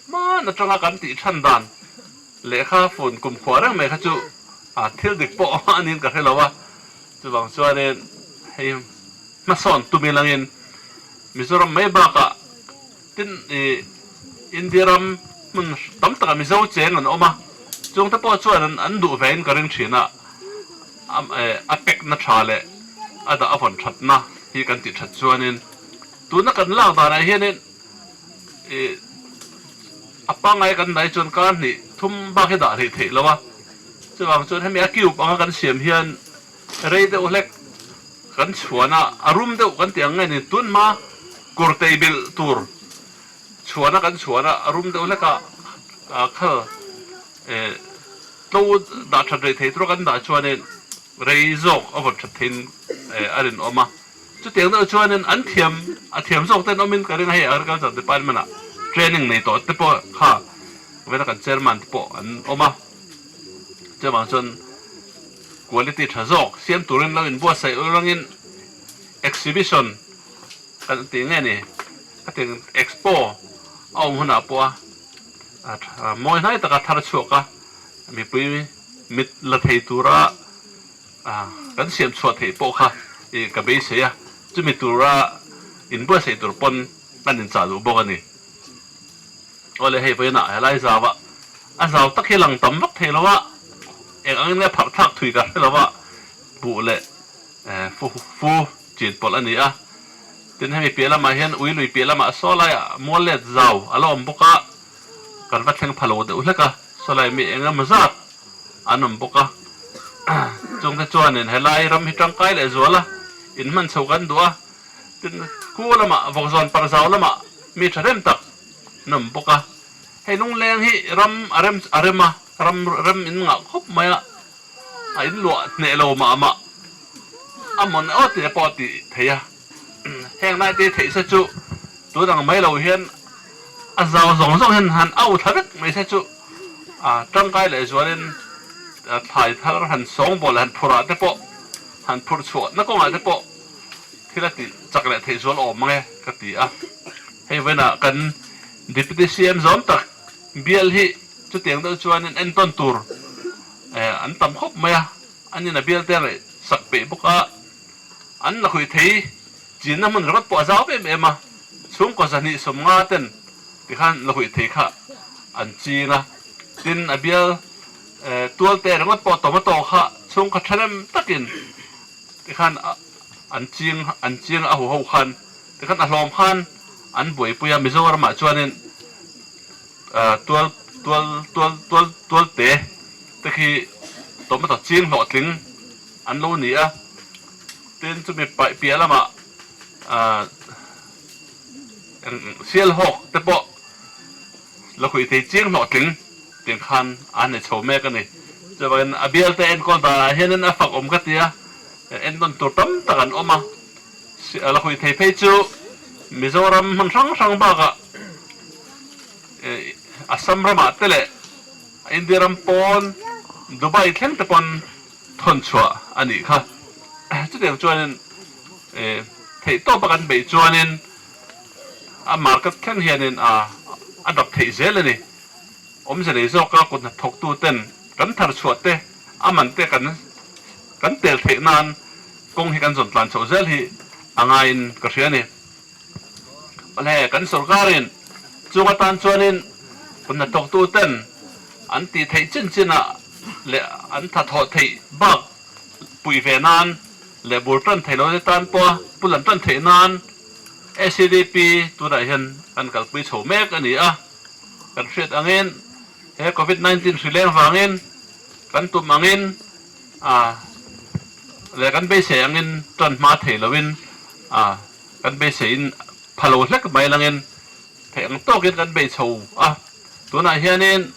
Hman atanga kan tih than dan lehkha fun kumkhua reng mai kha chu thil dik pawh a niin ka hre lo a. Chuvang chuanin hei hmasawn tumi langin Mizoram mai bakah tin ih India ram hmun tam takah Mizo cheng an awm a, chungte pawh chuan an duh vein ka ring thin a, a pekna tha leh a dah a vawn thatna hi kan tih that chuanin tuna kan lak danah hianin ih a pangngai kan dai chuan kar hnih thum bak hi dah hlei theih lo a, chuvang chuan hemi a cube anga kan siam hian rei deuh hlek kan chhuan a, a rum deuh kan tih ang nge ni tun hma kurtei bilh tur chhuan a kan chhuan a, a rum deuh hlek a khal eh tlo dah that rei thei tura kan dah chuanin rei zawk a vawn that theiin a rinawm a. Chutiang deuh chuanin an thiam a thiam zawk ten awmin ka ring a, hei Agriculture Department ah training nei tawh te pawh kha vena kan chairman te pawh an awm a, chuvang chuan quality tha zawk siam turin lo inbuatsaih urangin exhibition kan tih nge ni ka ti expo a awm hunah pawh a mawi hnai taka thar chhuak a mipui mit la thei tura Kan siam chhuah theih pawh kha i ka beisei a, chumi tura inbuatsaih tur pawn kan inchah duh bawk a ni. Awle hei vawiinah helai zau a, a zau tak hi lang tam vak thei lo a, eng angin nge pharh thlak thui ka hre lo a, buh leh fu fu chin pawlh a ni a. Tin hemi piah lamah hian ui lui piah lamah saw laiah mual let zau a la awm bawk a, kan va thleng pha lo deuh hlek a, saw lai mi eng emaw zat an awm bawk a, chungte chuanin helai ram hi tangkai leh zual a, in hman chho kan duh a, tin khu lamah vawkzawn parzau lamah mi tha rem tak an awm bawk a, hei lungleng hi ram a rem a rem a, ram rem in ngah khawp mai a, a in luah hneh lo mah mah a mawn aw tih pawh a tih theih a, heng lai te theih se chu tun ang mai lo hian a zau zawng zawng hian han au thla vek mai se chu a tangkai leh zualin thlai thar han sawngbawl leh han phurh ah te pawh han phurh chhuah na kawngah te pawh thil a tih chak leh theih zual awm ang e ka ti a. Hei vawiinah kan Deputy CM zawm tak bial hi chutiang deuh chuanin entawn tur an tam khawp mai a, an in a bial te a ngaih sak peih bawk a, an la khuih thei chinna hmun ringawt pawh a zau em em a, chhungkaw 250 ten tikhan la huih thei kha an ching a, tin a bial tual te ringawt pawh tomato kha chhungkaw thahnem takin tikhan an ching an ching a huho khan tikhan a hlawm khan an buaipui a, Mizoramah chuanin tual tual tual tual tual te te khi tomato ching hlawhtling an lo ni a, tin chumi piah lamah Sialhawk te pawh la khuih thei chiang hlawhtling tiang khan an nei chho mek a ni. Chuvangin a bialte enkawl danah hianin a fak awm ka ti a, ennawn tur tam tak an awm a, la khuih thei phei chu Mizoram hmun hrang hrang bakah Assam ramah te leh India ram pawn Dubai thleng te pawn thawn chhuah a nih kha. Chutiang chuanin theih tawpa kan beih chuanin a market thleng hianin a a dap theih zel a ni. Awmze nei zawka kut hnathawktu ten kan thar chhuah te a man te kan kan tel theih nan kawng hi kan zawn tlan chhoh zel hi a ngaiin ka hria a ni. Awle kan sorkarin chung atan chuanin kut hnathawktu ten an tih theih chin chinah leh an thathawh theih bak puih ve nan leh bur tan theih lo te tan pawha bul an tan theih nan SEDP tunah hian kan kalpui chho mek a ni a. Kan hriat angin he Covid 19 hri leng vangin kan tum angin a. leh kan beisei angin tan hma thei loin kan beiseiin pha lo hlek mai langin theih ang tawkin kan bei chho a. Tunah hianin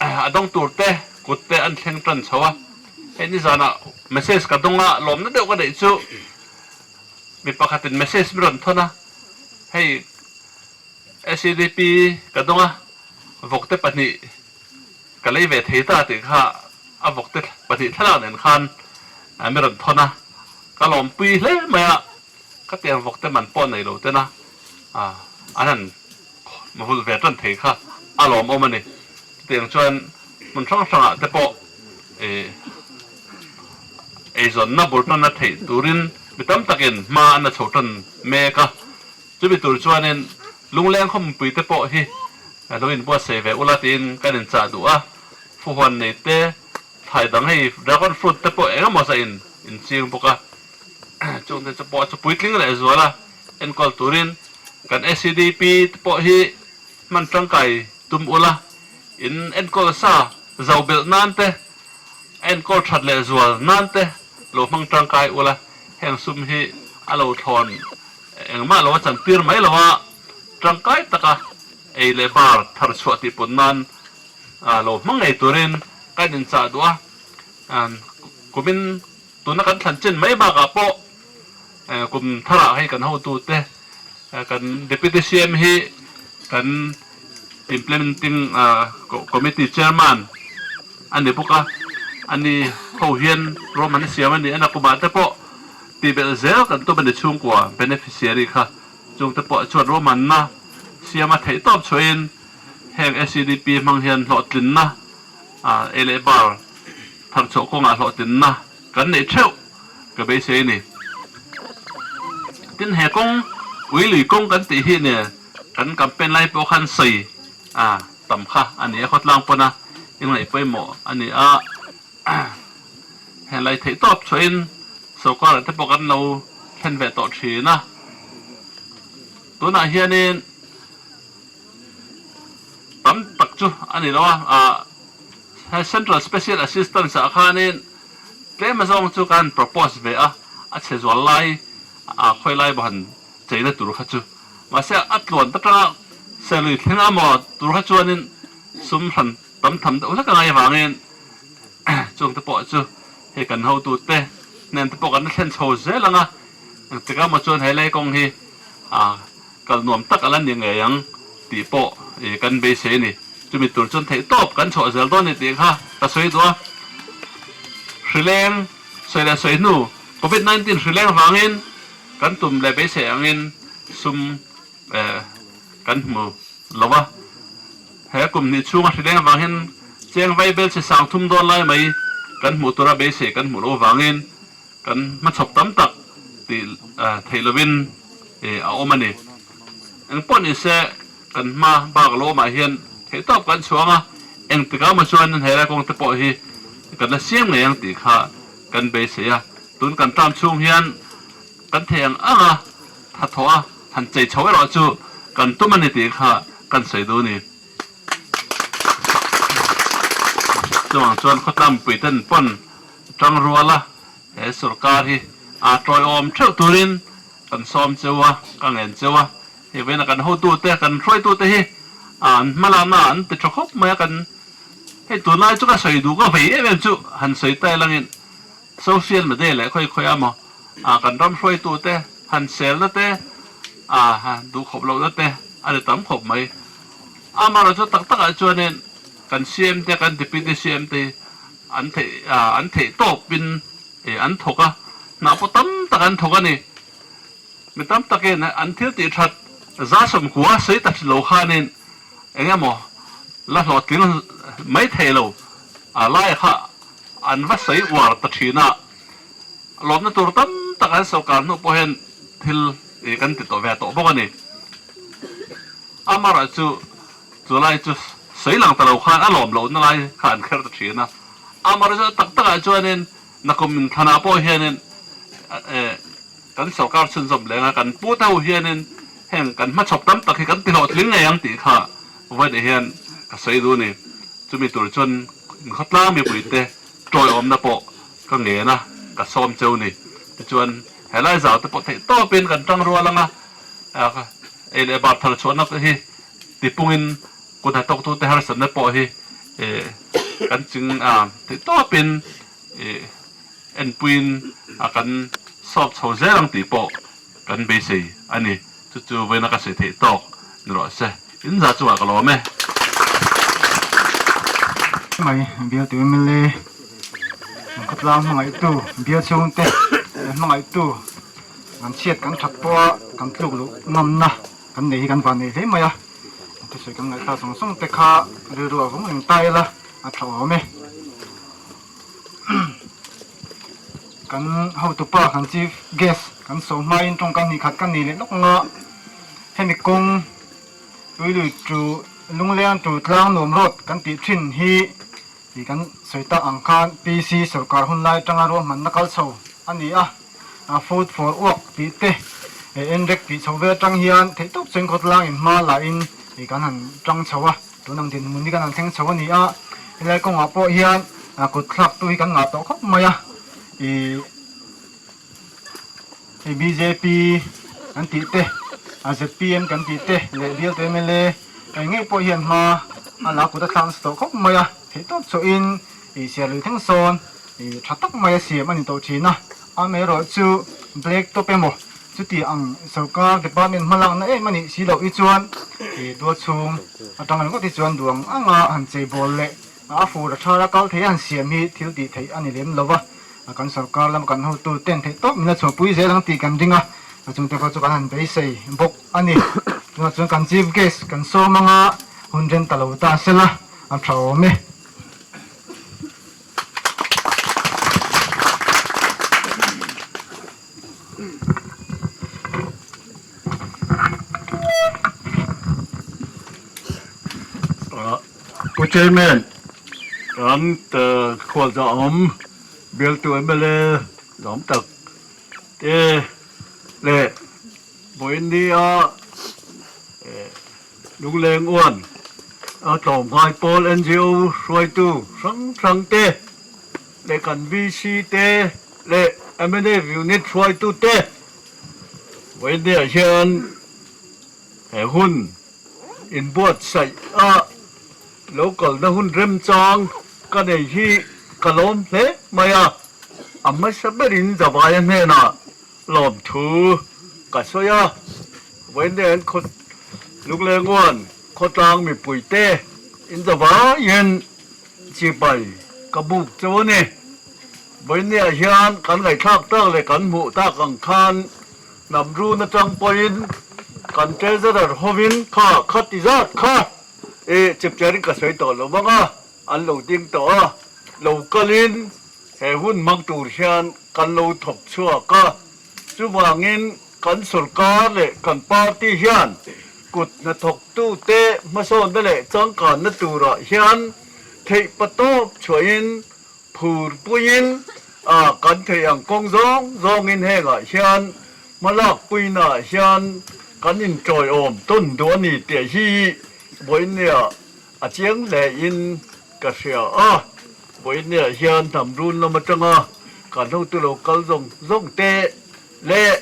a dawng tur te kut te an thleng tan chho a. Hei nizanah message ka dawng a, lawmna deuh ka neih chu mi pakhatin message mi rawn thawn a, hei SEDP ka dawng a, vawkte pahnih ka lei ve thei ta tih kha a vawkte pahnih thlalak nen khan mi rawn thawn a, ka lawmpui hle mai a, ka tiang vawkte man pawh nei lo tena an han vulh ve tan thei kha a lawmawm a ni. Chutiang chuan hmun hrang hrangah te pawh eizawnna bul tanna theih turin mi tam takin hma an la chho tan mek a, chumi tur chuanin lungleng khawmpui te pawh hi lo inbuatsaih ve ula tiin kan inchah duh a, fuhuan nei te, thlai dang hei dragon fruit te pawh eng emaw zah in inching bawk a, chungte chu pawh chu puitling leh zual a enkawl turin kan SEDP te pawh hi hman tangkai tum ula, in enkawl sa zo belh nan te, a enkawl that leh zual nan te lo hmang tangkai ula, heng sum hi a lo thlawn engmah lo a chantir mai lo a, tangkai taka ei leh bar thar chhuah tih pun nan lo hmang ngei turin kan inchah duh a, kumin tuna kan thlan chin mai bakah pawh kum tharah hei kan hotute kan Deputy CM hi kan Implementing Committee Chairman a ni bawk a, ani ho hian ruahmanna siam a ni a, nakumah te pawh tihbelh zel kan tum a ni chhungkua beneficiary kha chungte pawh chuan ruahmanna siam a theih tawp chhuahin heng SEDP hmang hian hlawhtlinna ei leh bar thar chhuah kawngah hlawhtlinna kan neih theuh ka beisei a ni. Tin he kawng ui lui kawng kan tih hi nia kan campaign lai pawh khan sawi a tam kha a ni a, khawtlang pawna ingaih pawimawh a ni a, he lai theih tawp chhuahin sorkar ah te pawh kan lo thlen ve tawh thin a, tunah hianin tam tak chu a ni lo a, he Central Special Assistance ah khanin tlem azawng chu kan propose ve a, a chhe zual lai a khawi lai pawh han cheina tur kha chu mahse a tluan ta tanga serlui thleng a maw tur kha chuanin sum hran tam tham deuh hlek a ngai avangin chung te pawh chu hei kan hotute hnen te pawh kan la thlen chho zel ang a, engtik ah maw chuan he lai kawng hi a Kal nuam tak a la ni ngei ang tih pawh kan beisei a ni. Chumi tur chuan theihtawp kan chhuah zel dawn a ni tih kha ka sawi duh a. Hrileng sawi leh sawi hnu Covid 19 hrileng vangin kan tum leh beisei angin sum kan hmu lo a. He kum hnih chhunga hrileng vang hian cheng vaibel chi sang thum dawn lai mai kan hmuh tura beisei kan hmuh loh vangin Kan hmachhawp tam tak tih theih lovin a awm a ni. Engpawh ni se kan hma bak lawmah hian theihtawp kan chhuang a, engtikah emaw chuan helai kawng te pawh hi kan la siam ngei ang tih kha kan beisei a. Tun kan term chhung hian kan thei ang ang a, thathawh a han chei chho erawh chu kan tum a ni tih kha kan sawi duh a ni. Chuvang chuan khawtlang mipuiten pawn tang rual a, he sorkar hi a tawiawm theuh turin kan sawm cheu a, ka ngen cheu a. Hei vawiin a kan hotute, kan hruaitute hi an hmalakna ah an ti tha khawp mai a, kan hei tunlai chu ka sawi duh ka vei em em chu han sawi ta ilangin social media leh khawi khawi a maw kan ram hruaitute han selna te duh khawp lohna te a ni tam khawp mai. Amaherawhchu tak takah chuanin kan CM te kan Deputy CM te hi an theih an theih tawpin an thawk a, hna pawh tam tak an thawk a ni. Mi tam takin an thil tih that za sawmkua sawi ta lo khanin eng emaw la hlawhtling mai thei lo a lai kha an va sawi uar ta thin a, lawmna tur tam tak an sawrkar hnu pawh hian thil kan ti tawh ve tawh bawk a ni. Amara chu chu lai chu sawi lang ta lo khan a lawm lohna lai kha an kher ta thin a. Amara chu tak takah chuanin nakum inthlanah pawh hianin kan sorkar chhunzawm leng a, kan pu te ho hianin heng kan hmachhawp tam tak hi kan ti hlawhtling ngei ang tih kha vawiin hian ka sawi duh a ni. Chumi tur chuan khawtlang mipuite tawiawmna pawh. ka ngen a, ka sawm cheu ni. Tichuan helai zau te pawh theih tawpin kan tang rual anga ei leh bar thar chhuahna hi tipungin kut hnathawktute harsatna pawh hi kan ching theih tawpin enpuiin kan sawp chho zel ang tih pawh kan beisei a ni. Chu chu vawiina ka sawi theih tawk ni rawh se. In za chungah ka lawm e. Mai bialtu mla an khawtlang hmangaihtu bial chhungte an hmangaihtu kan chhiat kan that pawha kan tluk luh ngamna kan nei hi kan van nei hle mai a, thusawi kan ngaihthla sawng sawng te kha rilru a vung reng ta ila a tha awm e. Kan hotupa kan chief guest kan saw hmain tawngkam hnih khat ka nei leh lawk anga hemi kawng Tuilui tu Lungleng tu tlang nuam road kan tih thin hi tih kan sawi tak ang khan PC sorkar hun lai atanga ruahmanna kal chho a ni a, food for work tih te enrek tih chho vel atang hian theihtawp chuan khawtlang in hma la in kan han tang chho a. Tun ang dinhmun hi kan han thleng chho a ni a, helai kawngah pawh hian kut thlak tu hi kan ngah tawh khawp mai a, ih hei bjp kan tih te, zpm kan tih te leh bialtu mla eng ngei pawh hian hma a la kut a thlak nasa tawh khawp mai a, theihtawp chhuahin ih siar lui thleng sawn ih tha tak mai a siam a ni tawh thin a, amaherawh chu black top emaw Chuti ang sorkar department hmalakna em a nih si loh hi chuan i dual chhung atang ringawt hi chuan duang anga han cheibawl leh a fur a thar a kal thei a han siam hi thil tih theih a ni lem lo va, kan sorkar lama kan hotu ten theih tawp min la chhuahpui zel ang tih kan ring a, chungte pawh chu kan han beisei bawk a ni. Tunah chuan kan chief guest kan sawm anga hun rem ta lo ta sela a tha awm e. Pu Chairman, kan khualzahawm bialtu mla zawm tak te leh vawiin-nia Lungleng uan a tlawmngai pawl NGO hruaitu hrang hrang te leh kan VC te leh mnf unit hruaitu te vawiin-ah hian he hun inbuatsaih a lo kalna hun remchang ka nei hi ka lawm hle mai a, a hmasa berin Zavaia hnenah Lawmthu ka sawi a, vawiin khaw Lunglenguan khawtlang mipuite in zavaiin chibai ka buk chu a ni. Vawiinniah hian kan ngaihthlak tak leh kan hmuh tak ang khan hnam run atang pawhin kan treasurer hovin kha kha ti zat kha i chipchiarin ka sawi tawh lo vang a, an lo ding tawh a, lo kalin He hun hmang tur hian kan lo thawk chhuak a, chuvangin kan sorkar leh kan party hian kut hnathawktute hmasawnna leh changkanna turah hian theih patawp chhuahin phur puiin kan theih ang kawng zawng zawngin hengah hian hmalakpuinaah hian kan intawiawm tawn duh a ni tih hi vawiinniah a chiang hlein ka hria a. Vawiinniah hian hnam run lam atanga kan hotu lo kal zawng zawng te leh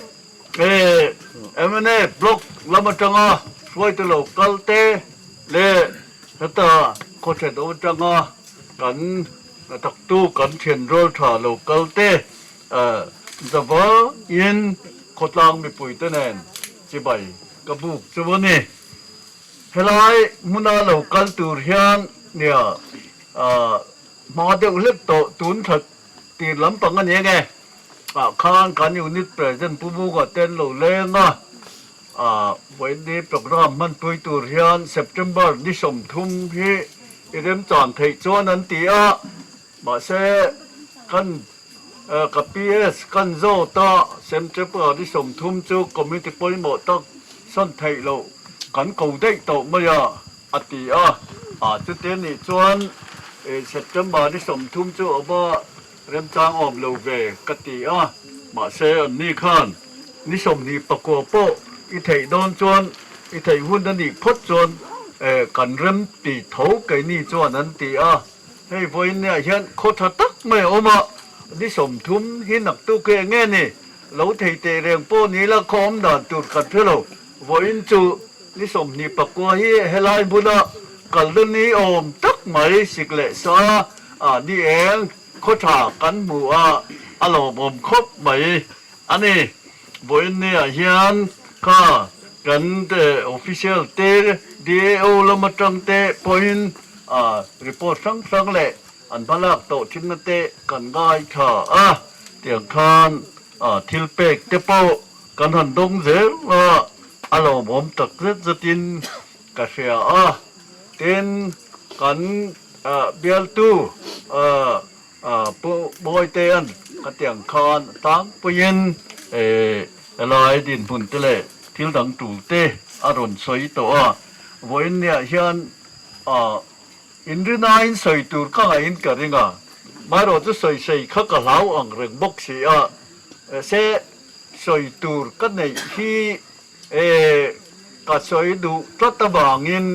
mna block lam atanga hruaitu lo kal te leh heta khawthen atanga kan hnathawktu kan thian rual tha lo kal te zavaiin khawtlang mipuite nen chibai ka buk chu a ni. Helai hmuna lo kal tur hian nia hma deuh hlek tawh tun thla tir lampang a ni enge ah khan kan unit president Pu Muga te an lo leng a, vawiin program hmanpui tur hian September ni 30 hi i remchan theih chuan an ti a, mahse kan ka PS kan zawt a, September ni 30 chu committee pawimawh tak sawn theih loh kan ko daih tawh mai a. A ti a, a chute nih chuan September ni 30 chu awm a, remchang awm lo ve ka ti a, mahse an ni khan ni 29 pawh i theih dawn chuan i theih hun a nih phawt chuan kan rem ti tho keini chuan an ti a, hei vawiinniah hian khaw tha tak mai a awm a, Ni 30 hi naktuk hi eng nge ni? Lo thei teh reng pawh ni la khaw awm dan tur kan hre lo. Vawiin chu ni 29 hi helai hmuna kalna ni awm tak mai sik leh sa a ni eng khaw tha kan hmu a, a lawmawm khawp mai a ni. Vawiin niah hian kha kan official te DAO lam atang te pawhin report hrang hrang leh An hmalak tawh thinna te kan ngai tha a, tiang khan thil pek te pawh kan han dawng zel a, a lawmawm tak zet zetin ka hria a. Tin, kan bialtu Pu Mawitea'n ka tiang khan tlangpuiin helai dinhmun te leh thil dang tul te a rawn sawi tawh a, vawiin niah hian Inrinain sawi tur ka ngaihin ka ring a, maherawh chu sawi sei kha ka hlau ang reng bawk si a, se sawi tur ka neih hi e ka sawi duh tlat avangin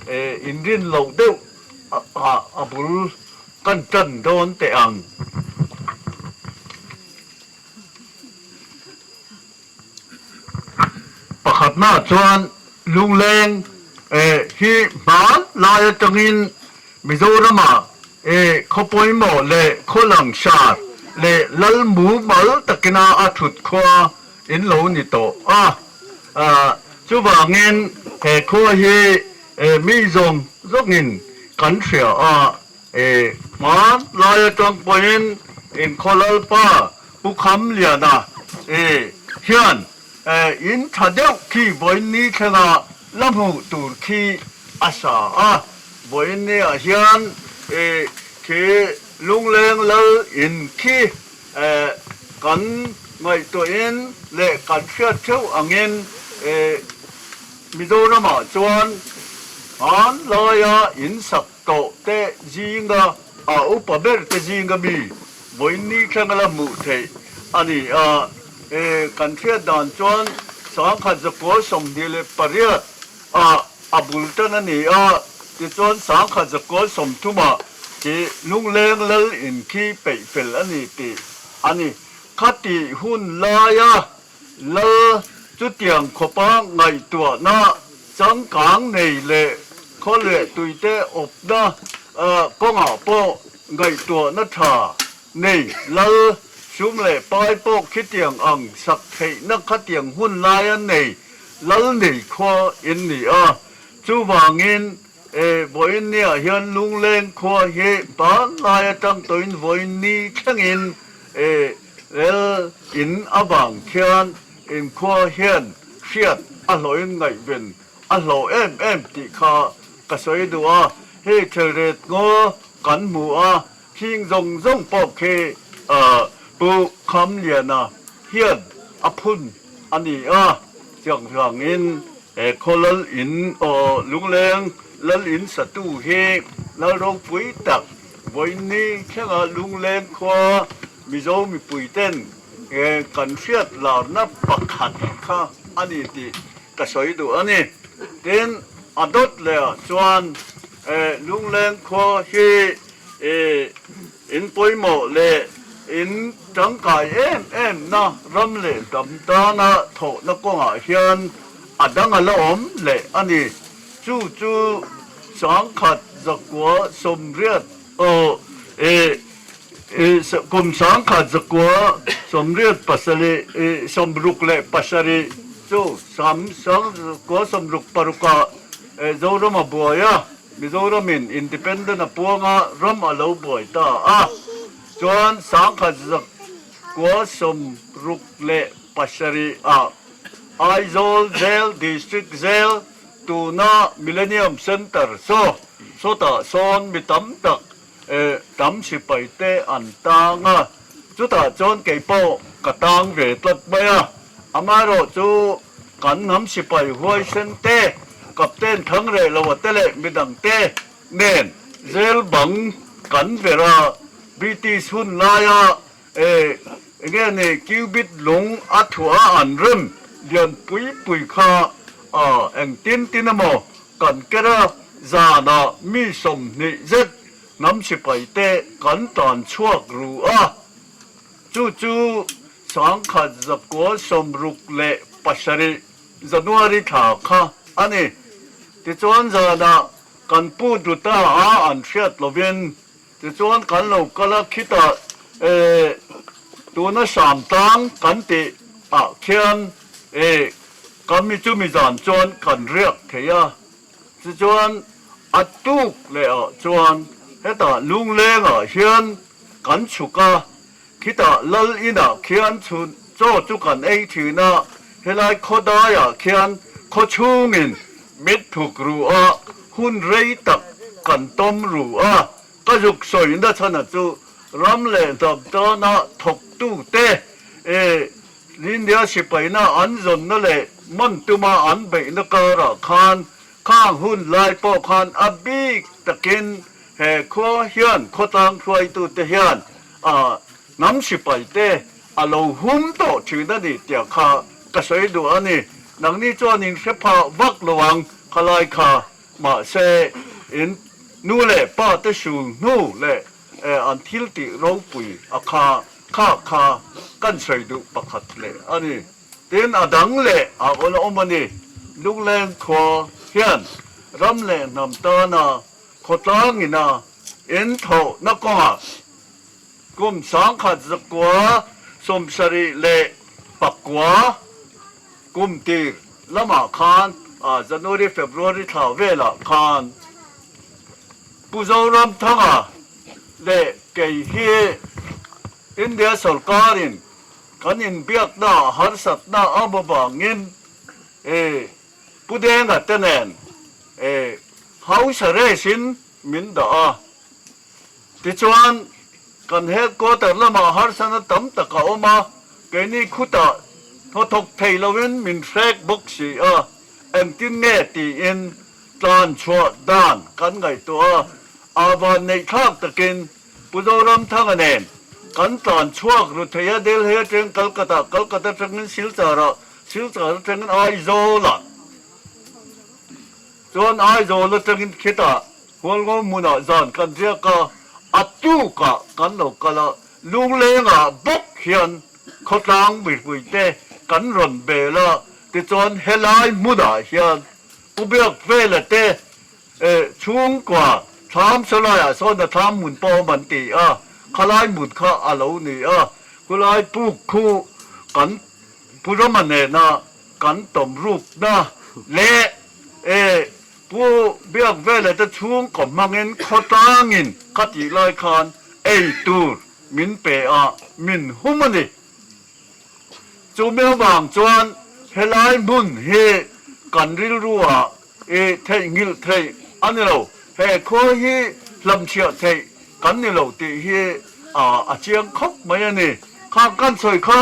e inrin loh deuh ah a bul kan tan dawn teh ang. Pakhatna chuan Lungleng hi hma lai atangin Mizorama khaw pawimawh leh khaw langsar leh lal mumal takina a thut khua in lo ni tawh a. Chuvangin he khua hi mi zawng zawngin kan hria a. Hma lai atang pawhin inkhaw lalpa Pu Khamliana hian in tha deuh khi vawiin ni thlenga la hmuh tur khi a sa a. Vawiin niah hian khi Lungleng lal in khi kan ngaihtuahin leh kan hriat theuh angin Mizoramah chuan hmanlaia in sak Tawh te zinga a upa ber te zinga mi vawiin ni thleng a la hmuh theih a ni a. E, kan hriat dan chuan 1928 ah a bul tan a ni a, tichuan 1930 ah khi Lungleng lal in khi peih fel a ni tih a ni. Khati hun laia Lal chutiang khawpa ngaihtuahna changkang nei leh khaw leh tuite awpna kawngah pawh ngaihtuahna tha nei lal sum leh pai pawh khitiang ang sak theihna khatiang hun laia nei lal nei khua in ni a. Chuvangin vawiin niah hian Lungleng khua hi hmanlai atang tawhin vawiin ni thlengin Rel in avang khian inkhua hian hriat a hlawhin ngaihven a hlawh em em tih kha ka sawi duh a, hei thelret ngaw kan hmu a, hing zawng zawng pawh khi Pu Khamliana hian a phun a ni a, chiang vangin he khaw lal in aw Lungleng lal in satu hi lal ropui tak Vawiinni thlenga Lungleng khua Mizo mipuiten kan hriat larna pakhat kha a ni tih ka sawi duh a ni. Tin, a dawt lehah chuan Lungleng khua hi in pawimawh leh in tangkai em em na ram leh dam tana thawhna kawngah hian a dang a la awm leh a ni. Chu chu 1980 aw e kum 1987 67 chu sam 1966 ah Zoram a buai a, Mizoramin independent a puang a, ram a lo buai ta a. Chuan 1967 ah Aizawl Jail, District Jail, Tuna Millennium Centre saw sawtah sawn mi tam tak tam sipai te an tang a, chutah chuan kei pawh ka tang ve tlat mai a. Amaherawh chu kan hnam sipai huaisen te, Captain Thangrehloa te leh midang te nen zel bang kan ver a, British hun laia Enge ni cubit lung a thuah an rem lian pui pui kha a eng tin tin emaw kan ker a, zanah mi 20 zet hnam sipai te kan tan chhuak ru a. Chu chu 1967 January thla kha a ni. Tichuan zanah kan pu duta a an hriat lovin tichuan kan lo kal a, khitah eh tuna Samtlang kan tih ah khian eh ka mi chumi zan chuan kan riak thei a. Tichuan a tuk leh ah chuan hetah Lunglengah hian kan chhuk a, Khitah lal inah khian chhun chaw chu kan ei thin a, helai khawdaiah khian khaw chhungin mit thuk ru a, hun rei tak kan tawm ru a, ka zuk sawina chhana chu ram leh hnam tana thawktute e India sipaina an zawnna leh man tuma an beihna karah khan khang hun lai pawh khan a bik takin he khua hian khawtlang hruaitute hian A hnam sipai te a lo hum tawh thin a ni tiah kha ka sawi duh a ni. Nangni chuan in hre phah vak lo ang khalai kha. Mahse, in nu leh pa te sul hnu leh an thil tih ropui a kha kha kha kan sawi duh pakhat leh a ni. Tin, a dang leh a awl awm a ni. Lungleng khua hian ram leh hnam tana Khawtlang ina in thawhna kawngah kum 1974 kum tir lamah khan January, February thla velah khan Pu Zoramthanga leh kei hi India sorkarin kan inbiakna harsatna a avangin Pu Denga te nen House arrest in min dah a, tichuan kan headquarter lamah harsatna tam tak a awm a, keini khutah thawthawk thei loin min hrek bawk si a, engtin nge tiin tlan chhuah dan kan ngaihtuah a, a van neih thlak takin Pu Zoramthanga nen kan tlan chhuak ru thei a, Delhi atangin Calcutta, Calcutta atangin Silchar ah, Silchar atangin Aizawl ah. Chuan Aizawl atangin khitah Hualngo hmunah zan kan riak a, a tukah kan lo kal a, Lunglengah bawk hian khawtlang mipuite kan rawn bel a, tichuan helai hmunah hian Pu Biakvela te chhungkua thlam sawlaiah sawn a thlam hmun pawh awm an ti a, khalai hmun kha a lo ni a, khulai puk khu kan Pu Rama nena Kan tawm rukna leh e Pu Biakvela te chhungkaw hmangin khawtlangin ka tih lai khan ei tur min pe a, min hum a ni. Chumi avang chuan helai hmun hi kan rilruah i theihnghilh theih a ni lo. He khua hi hlamchhiah theih kan ni lo tih hi a chiang khawp mai a ni. Khang kan sawi kha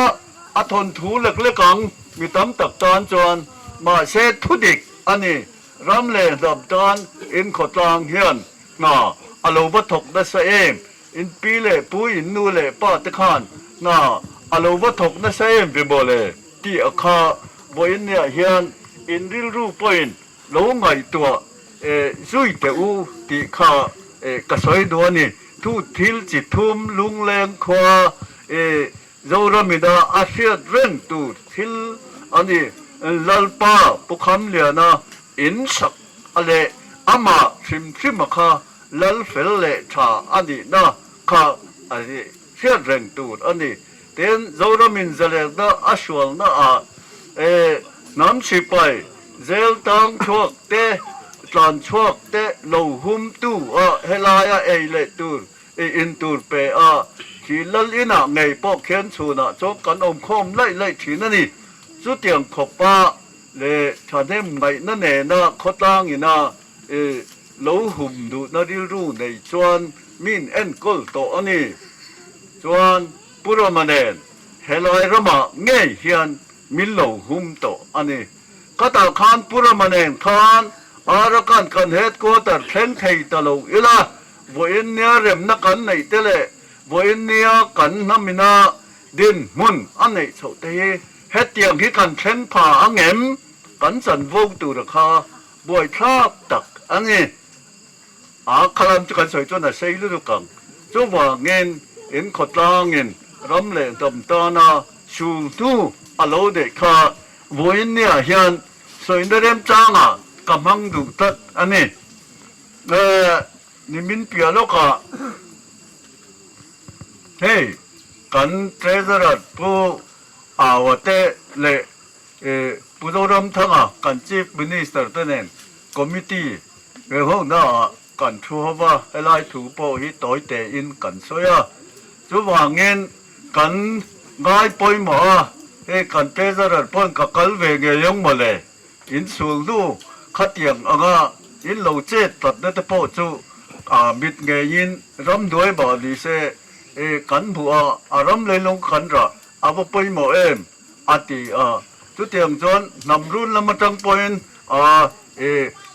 a thawnthu lek lek ang mi tam tak tan chuan mahse thu dik a ni. Ram leh hnam tan in khawtlang hian hna a lo va thawk nasa em? In pi leh pu, in nu leh pa te khan hna a lo va thawk nasa em ve maw le? Tih a kha vawiin niah hian in rilru pawhin lo ngaihtuah zui teh u tih kha ka sawi duh a ni. Thu thil chi thum lungleng khua Zoramina a hriat reng tur thil a ni. Lalpa Pu Khamliana in sak a leh amah hrim hrima kha lal fel leh tha a nihna kha a hriat reng tur a ni. Tin, Zoramin zalekna a hrualna ah hnam sipai zel tang chhuak te, tlan chhuak te lo hum tu a helaia ei leh tur i in tur pe a, khi lal inah ngei pawh khian chhunah chuan kan awm khawm laih laih thin a ni. Chutiang khawpa leh thahnem ngaihna nena khawtlang ina i lo hum duhna rilru nei chuan min enkawl tawh a ni. Chuan Pu Rama nen helai ramah ngei hian min lo hum tawh a ni. Ka tah khan Pu Rama nen khan Arakan kan headquarter thleng thei ta lo ila, vawiin nia remna kan neih te leh vawiin nia kan hnamina dinhmun a neih chhoh te hi hetiang hi kan thleng pha ang em? Kan chanvo tura kha Buaithlak tak a ni. A khalam chu kan sawi chuan a sei lutuk ang. Chuvangin in khawtlangin ram leh hnam tana sulhnu a lo neih kha vawiin niah hian sawina remchangah ka hmang duh tlat a ni. Nimin piah lawkah hei kan Treasurer Pu Aua te leh Pu Zoramthanga kan Chief Minister te nen Committee rehawknaah kan thu ho va, helai thu pawh hi tawi tein kan sawi a. Chuvangin kan ngai pawimawh a, hei kan Treasurer pawn ka kal ve ngei ang mawle. In sulhnu khatiang anga in lo chet tlatna te pawh chu a mit ngeiin ramhnuai mah ni se kan hmuh a, a ram leilung kan rah a va pawimawh em? a ti a. Chutiang chuan hnam run lam atang pawhin a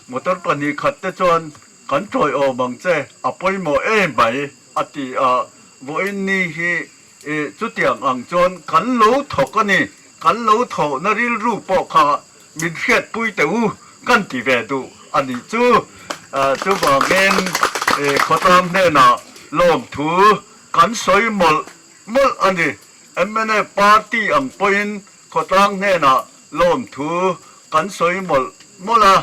motor 2 khat te chuan kan tawiawm ang che, a pawimawh em mai a ti a. Vawiin ni hi chutiang ang chuan kan lo thawk a ni. Kan lo thawhna rilru pawh kha min hriatpui teh u kan ti ve duh a nih chu. Chuvangin khawtlang hnenah lawmthu kan sawi mawlh mawlh a ni. Mnf party ang pawhin khawtlang hnenah lawmthu kan sawi mawlh mawlh a.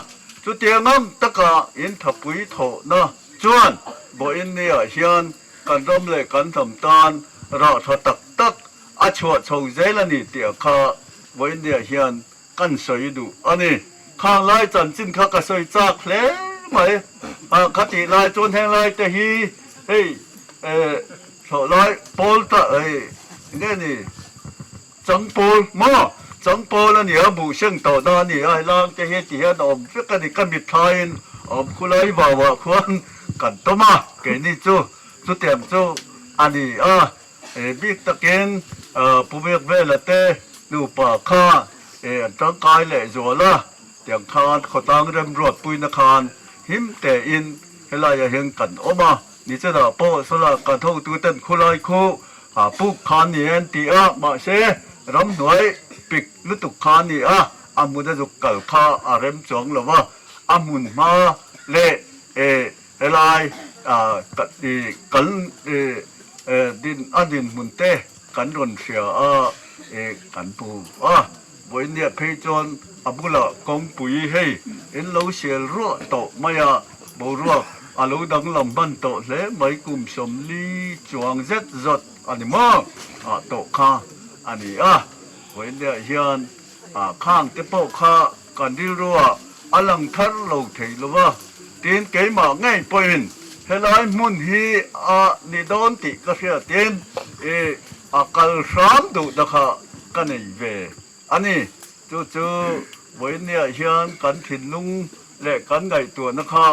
Chutiang ang taka inthapui thawhna chuan vawiin niah hian kan ram leh kan hnam tan rah tha tak tak a chhuah chho zel a ni tih a kha vawiin niah hian kan sawi duh a ni. Khang lai chanchin kha ka sawi chak hle mai. Kha tih lai chuan heng lai te hi hei thlawh lai pawl ta hei nge ni chang pawl maw chang pawl a ni a buh seng tawh na a ni a helang te hi ti hian a awm vek a ni ka mitthla in a awm khulai vau ah khuan kan tawm a keini chu chutiang chu a ni a. Bik takin Pu Biakvela te nupa kha an tangkai leh zual a, tiang khan khawtlang remruatpuina khan him tein helaiah hian kan awm a, nichenah pawh sawla kan hotuten khulai khu puk kha ni an ti a, mahse ramhnuai pik lutuk kha a ni a, a hmun a zuk kal kha a rem chuang lo va, a hmun hma leh Helai kan din a dinhmun te kan rawn hria a, kan pu a. Vawinia phei chuan a bulah kawngpui hei in lo sial ruah tawh mai a, boruak a lo danglam hman tawh hle mai kum 40 chuang zet zawt a ni maw ah tawh kha a ni a. Vawinia hian khang te pawh kha kan rilruah a lang thar lo thei lo va, tin keimah ngei pawhin helai hmun hi a ni dawn tih ka hria tin i a kal hram duhna kha ka nei ve a ni. Chu chu vawinia hian kan thinlung leh kan ngaihtuahna kha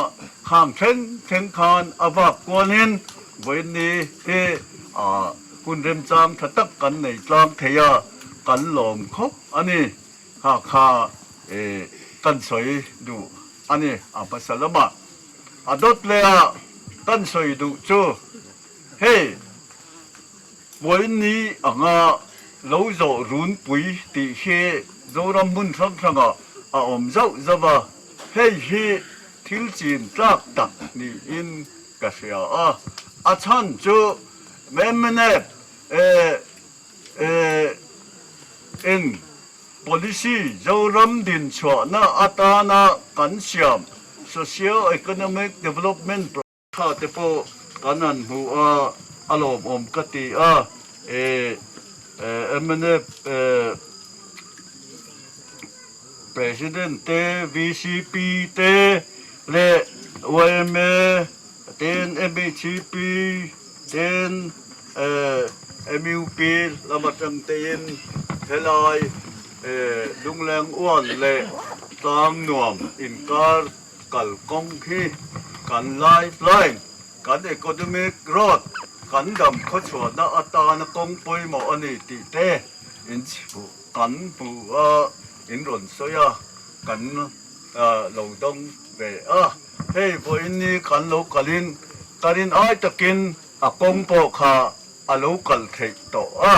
khang thleng thleng khan a vak kualin vawiini hi a hun remchang tha tak kan nei tlang thei a, kan lawm khawp a ni. Kha kha kan sawi duh a ni a hmasa lamah. A dawt leh a kan sawi duh chu hei Vawiin anga lo zawh runpui tih hi Zoram hmun hrang hrangah a awm zauh zauh a, hei hi thil chin tlak tak niin ka hria a. A chhan chu mnf In policy Zoram dinchhuahna atana kan siam Socio-Economic Development Tha te pawh kan han hmu a, a lawmawm ka ti a. Mnf President te, vcp te leh yma ten MHCP ten MUP lam atang tein helai Lungleng Uan leh Tlangnuam inkar kalkawng hi kan lifeline, kan economic growth, kan dam khawchhuahna atana kawng pawimawh a ni tih te in kan hmu a, in rawn sawi a, kan lo dawng ve a. Hei vawiin ni kan lo kalin ka rin ai takin a kawng pawh kha a lo kal theih tawh a.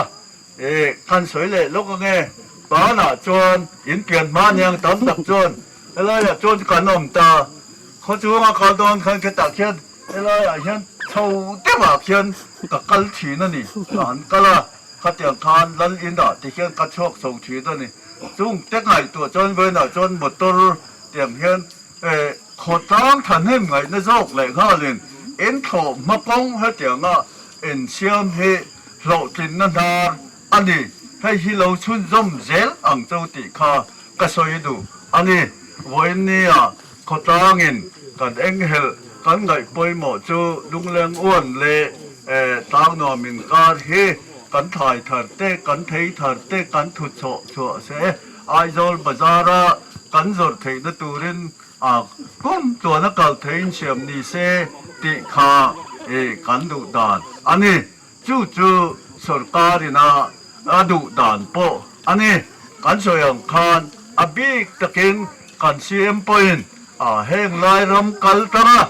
E, kan sawi leh lawk ange, panah chuan in pian hma aniang tam tak chuan helaiah chuan kan awm ta. Khawchhunga kal dawn khan khetah khian helaiah hian chho deuhah khian ka kal thin a ni, ka han kal a. Khatiang khan lal inah ti hian ka chhuak chho thin a ni. Chung te ngaihtuah chuan vawiinah chuan motor tiang hian khawtlang thahnem ngaihna zawk leh nghalin in thlawh hma kawng hetianga insiam hi hlawhtlinna hnar a ni. Hei hi lo chhunzawm zel ang cho tih kha ka sawi duh a ni. Vawiin nia khawtlangin kan enghelh kan ngaih pawimawh chu lungleng uan leh tlangnuam inkar hi kan thlai thar te, kan thei thar te, kan thut chhoh chhuah se Aizawl bazara kan zawrh theihna turin a kum tuana kal theiin siam ni se tih kha kan duh dan a ni. Chu chu sorkarin a a duh dan pawh a ni. Kan sawi ang khan a bik takin kan CM pawhin a heng lai ram kal tanga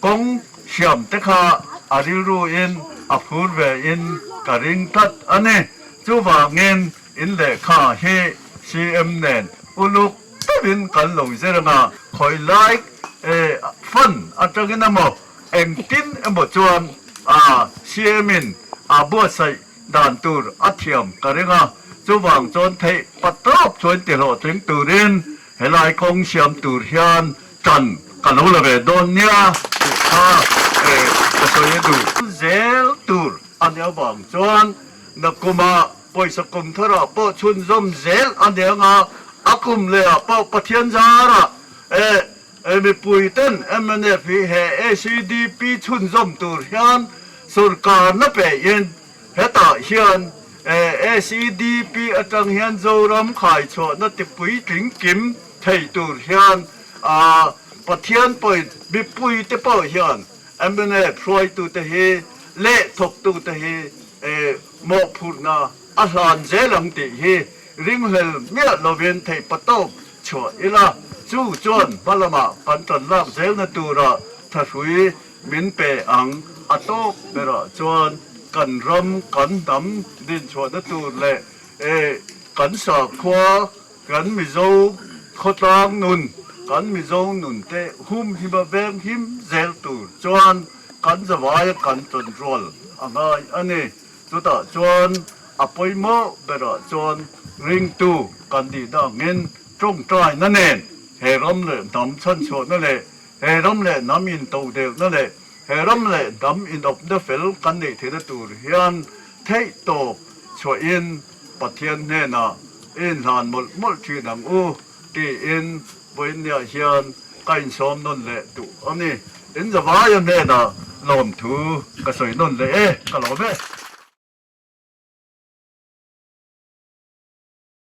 kawng siam te kha a rilru in a phur ve in ka ring tlat a ni. Chuvangin in lehkha hi CM nen uluk takin kan lo zir anga khawi lai fund atangin emaw Engtin emaw chuan a CM in a buatsaih dan tur a thiam ka ring a, chuvang chuan theih patawp chuan ti hlawhtling turin helai kawng siam tur hian tan ka lo la ve dawn nia tih kha ka sawi duh. Zel tur a nih avang chuan nakuma pawisa kum tharah pawh chhunzawm zel a ni anga a kum lehah pawh Pathian zarah Mipui ten mnf hi he ACDP chhunzawm tur hian sorkarna pehin hetah hian ACDP atang hian Zoram khaichhuahna ti puitling kim thei tur hian Pathian pawhin mipui te pawh hian mnf hruaitute hi leh thawktute hi mawhphurhna a hlan zel ang tih hi ringhlel miah lovin theihpatawp chhuah ila, chu chuan hma lamah kan tan lak zelna tura thahrui min pe ang. A tawp berah chuan kan ram kan hnam dinchhuahna tur leh kan sakhua, kan Mizo khawtlang nun, kan Mizo nun te hum hima veng him zel tur chuan kan zavaia kan control a ngai a ni. Chutah chuan a pawimawh berah chuan ringtu kan nihna angin tawngtaina nen he ram leh hnam chhanchhuahna leh he ram leh hnam intodelhna leh he ram leh hnam inawpna fel kan neih theihna tur hian theihtawp chhuahin Pathian hnenah i inhlan mawlh mawlh thin ang u tiin vawiinniah hian ka insawm nawn leh duh a ni. In zavaia hnenah lawmthu ka sawi nawn leh e, ka lawm e.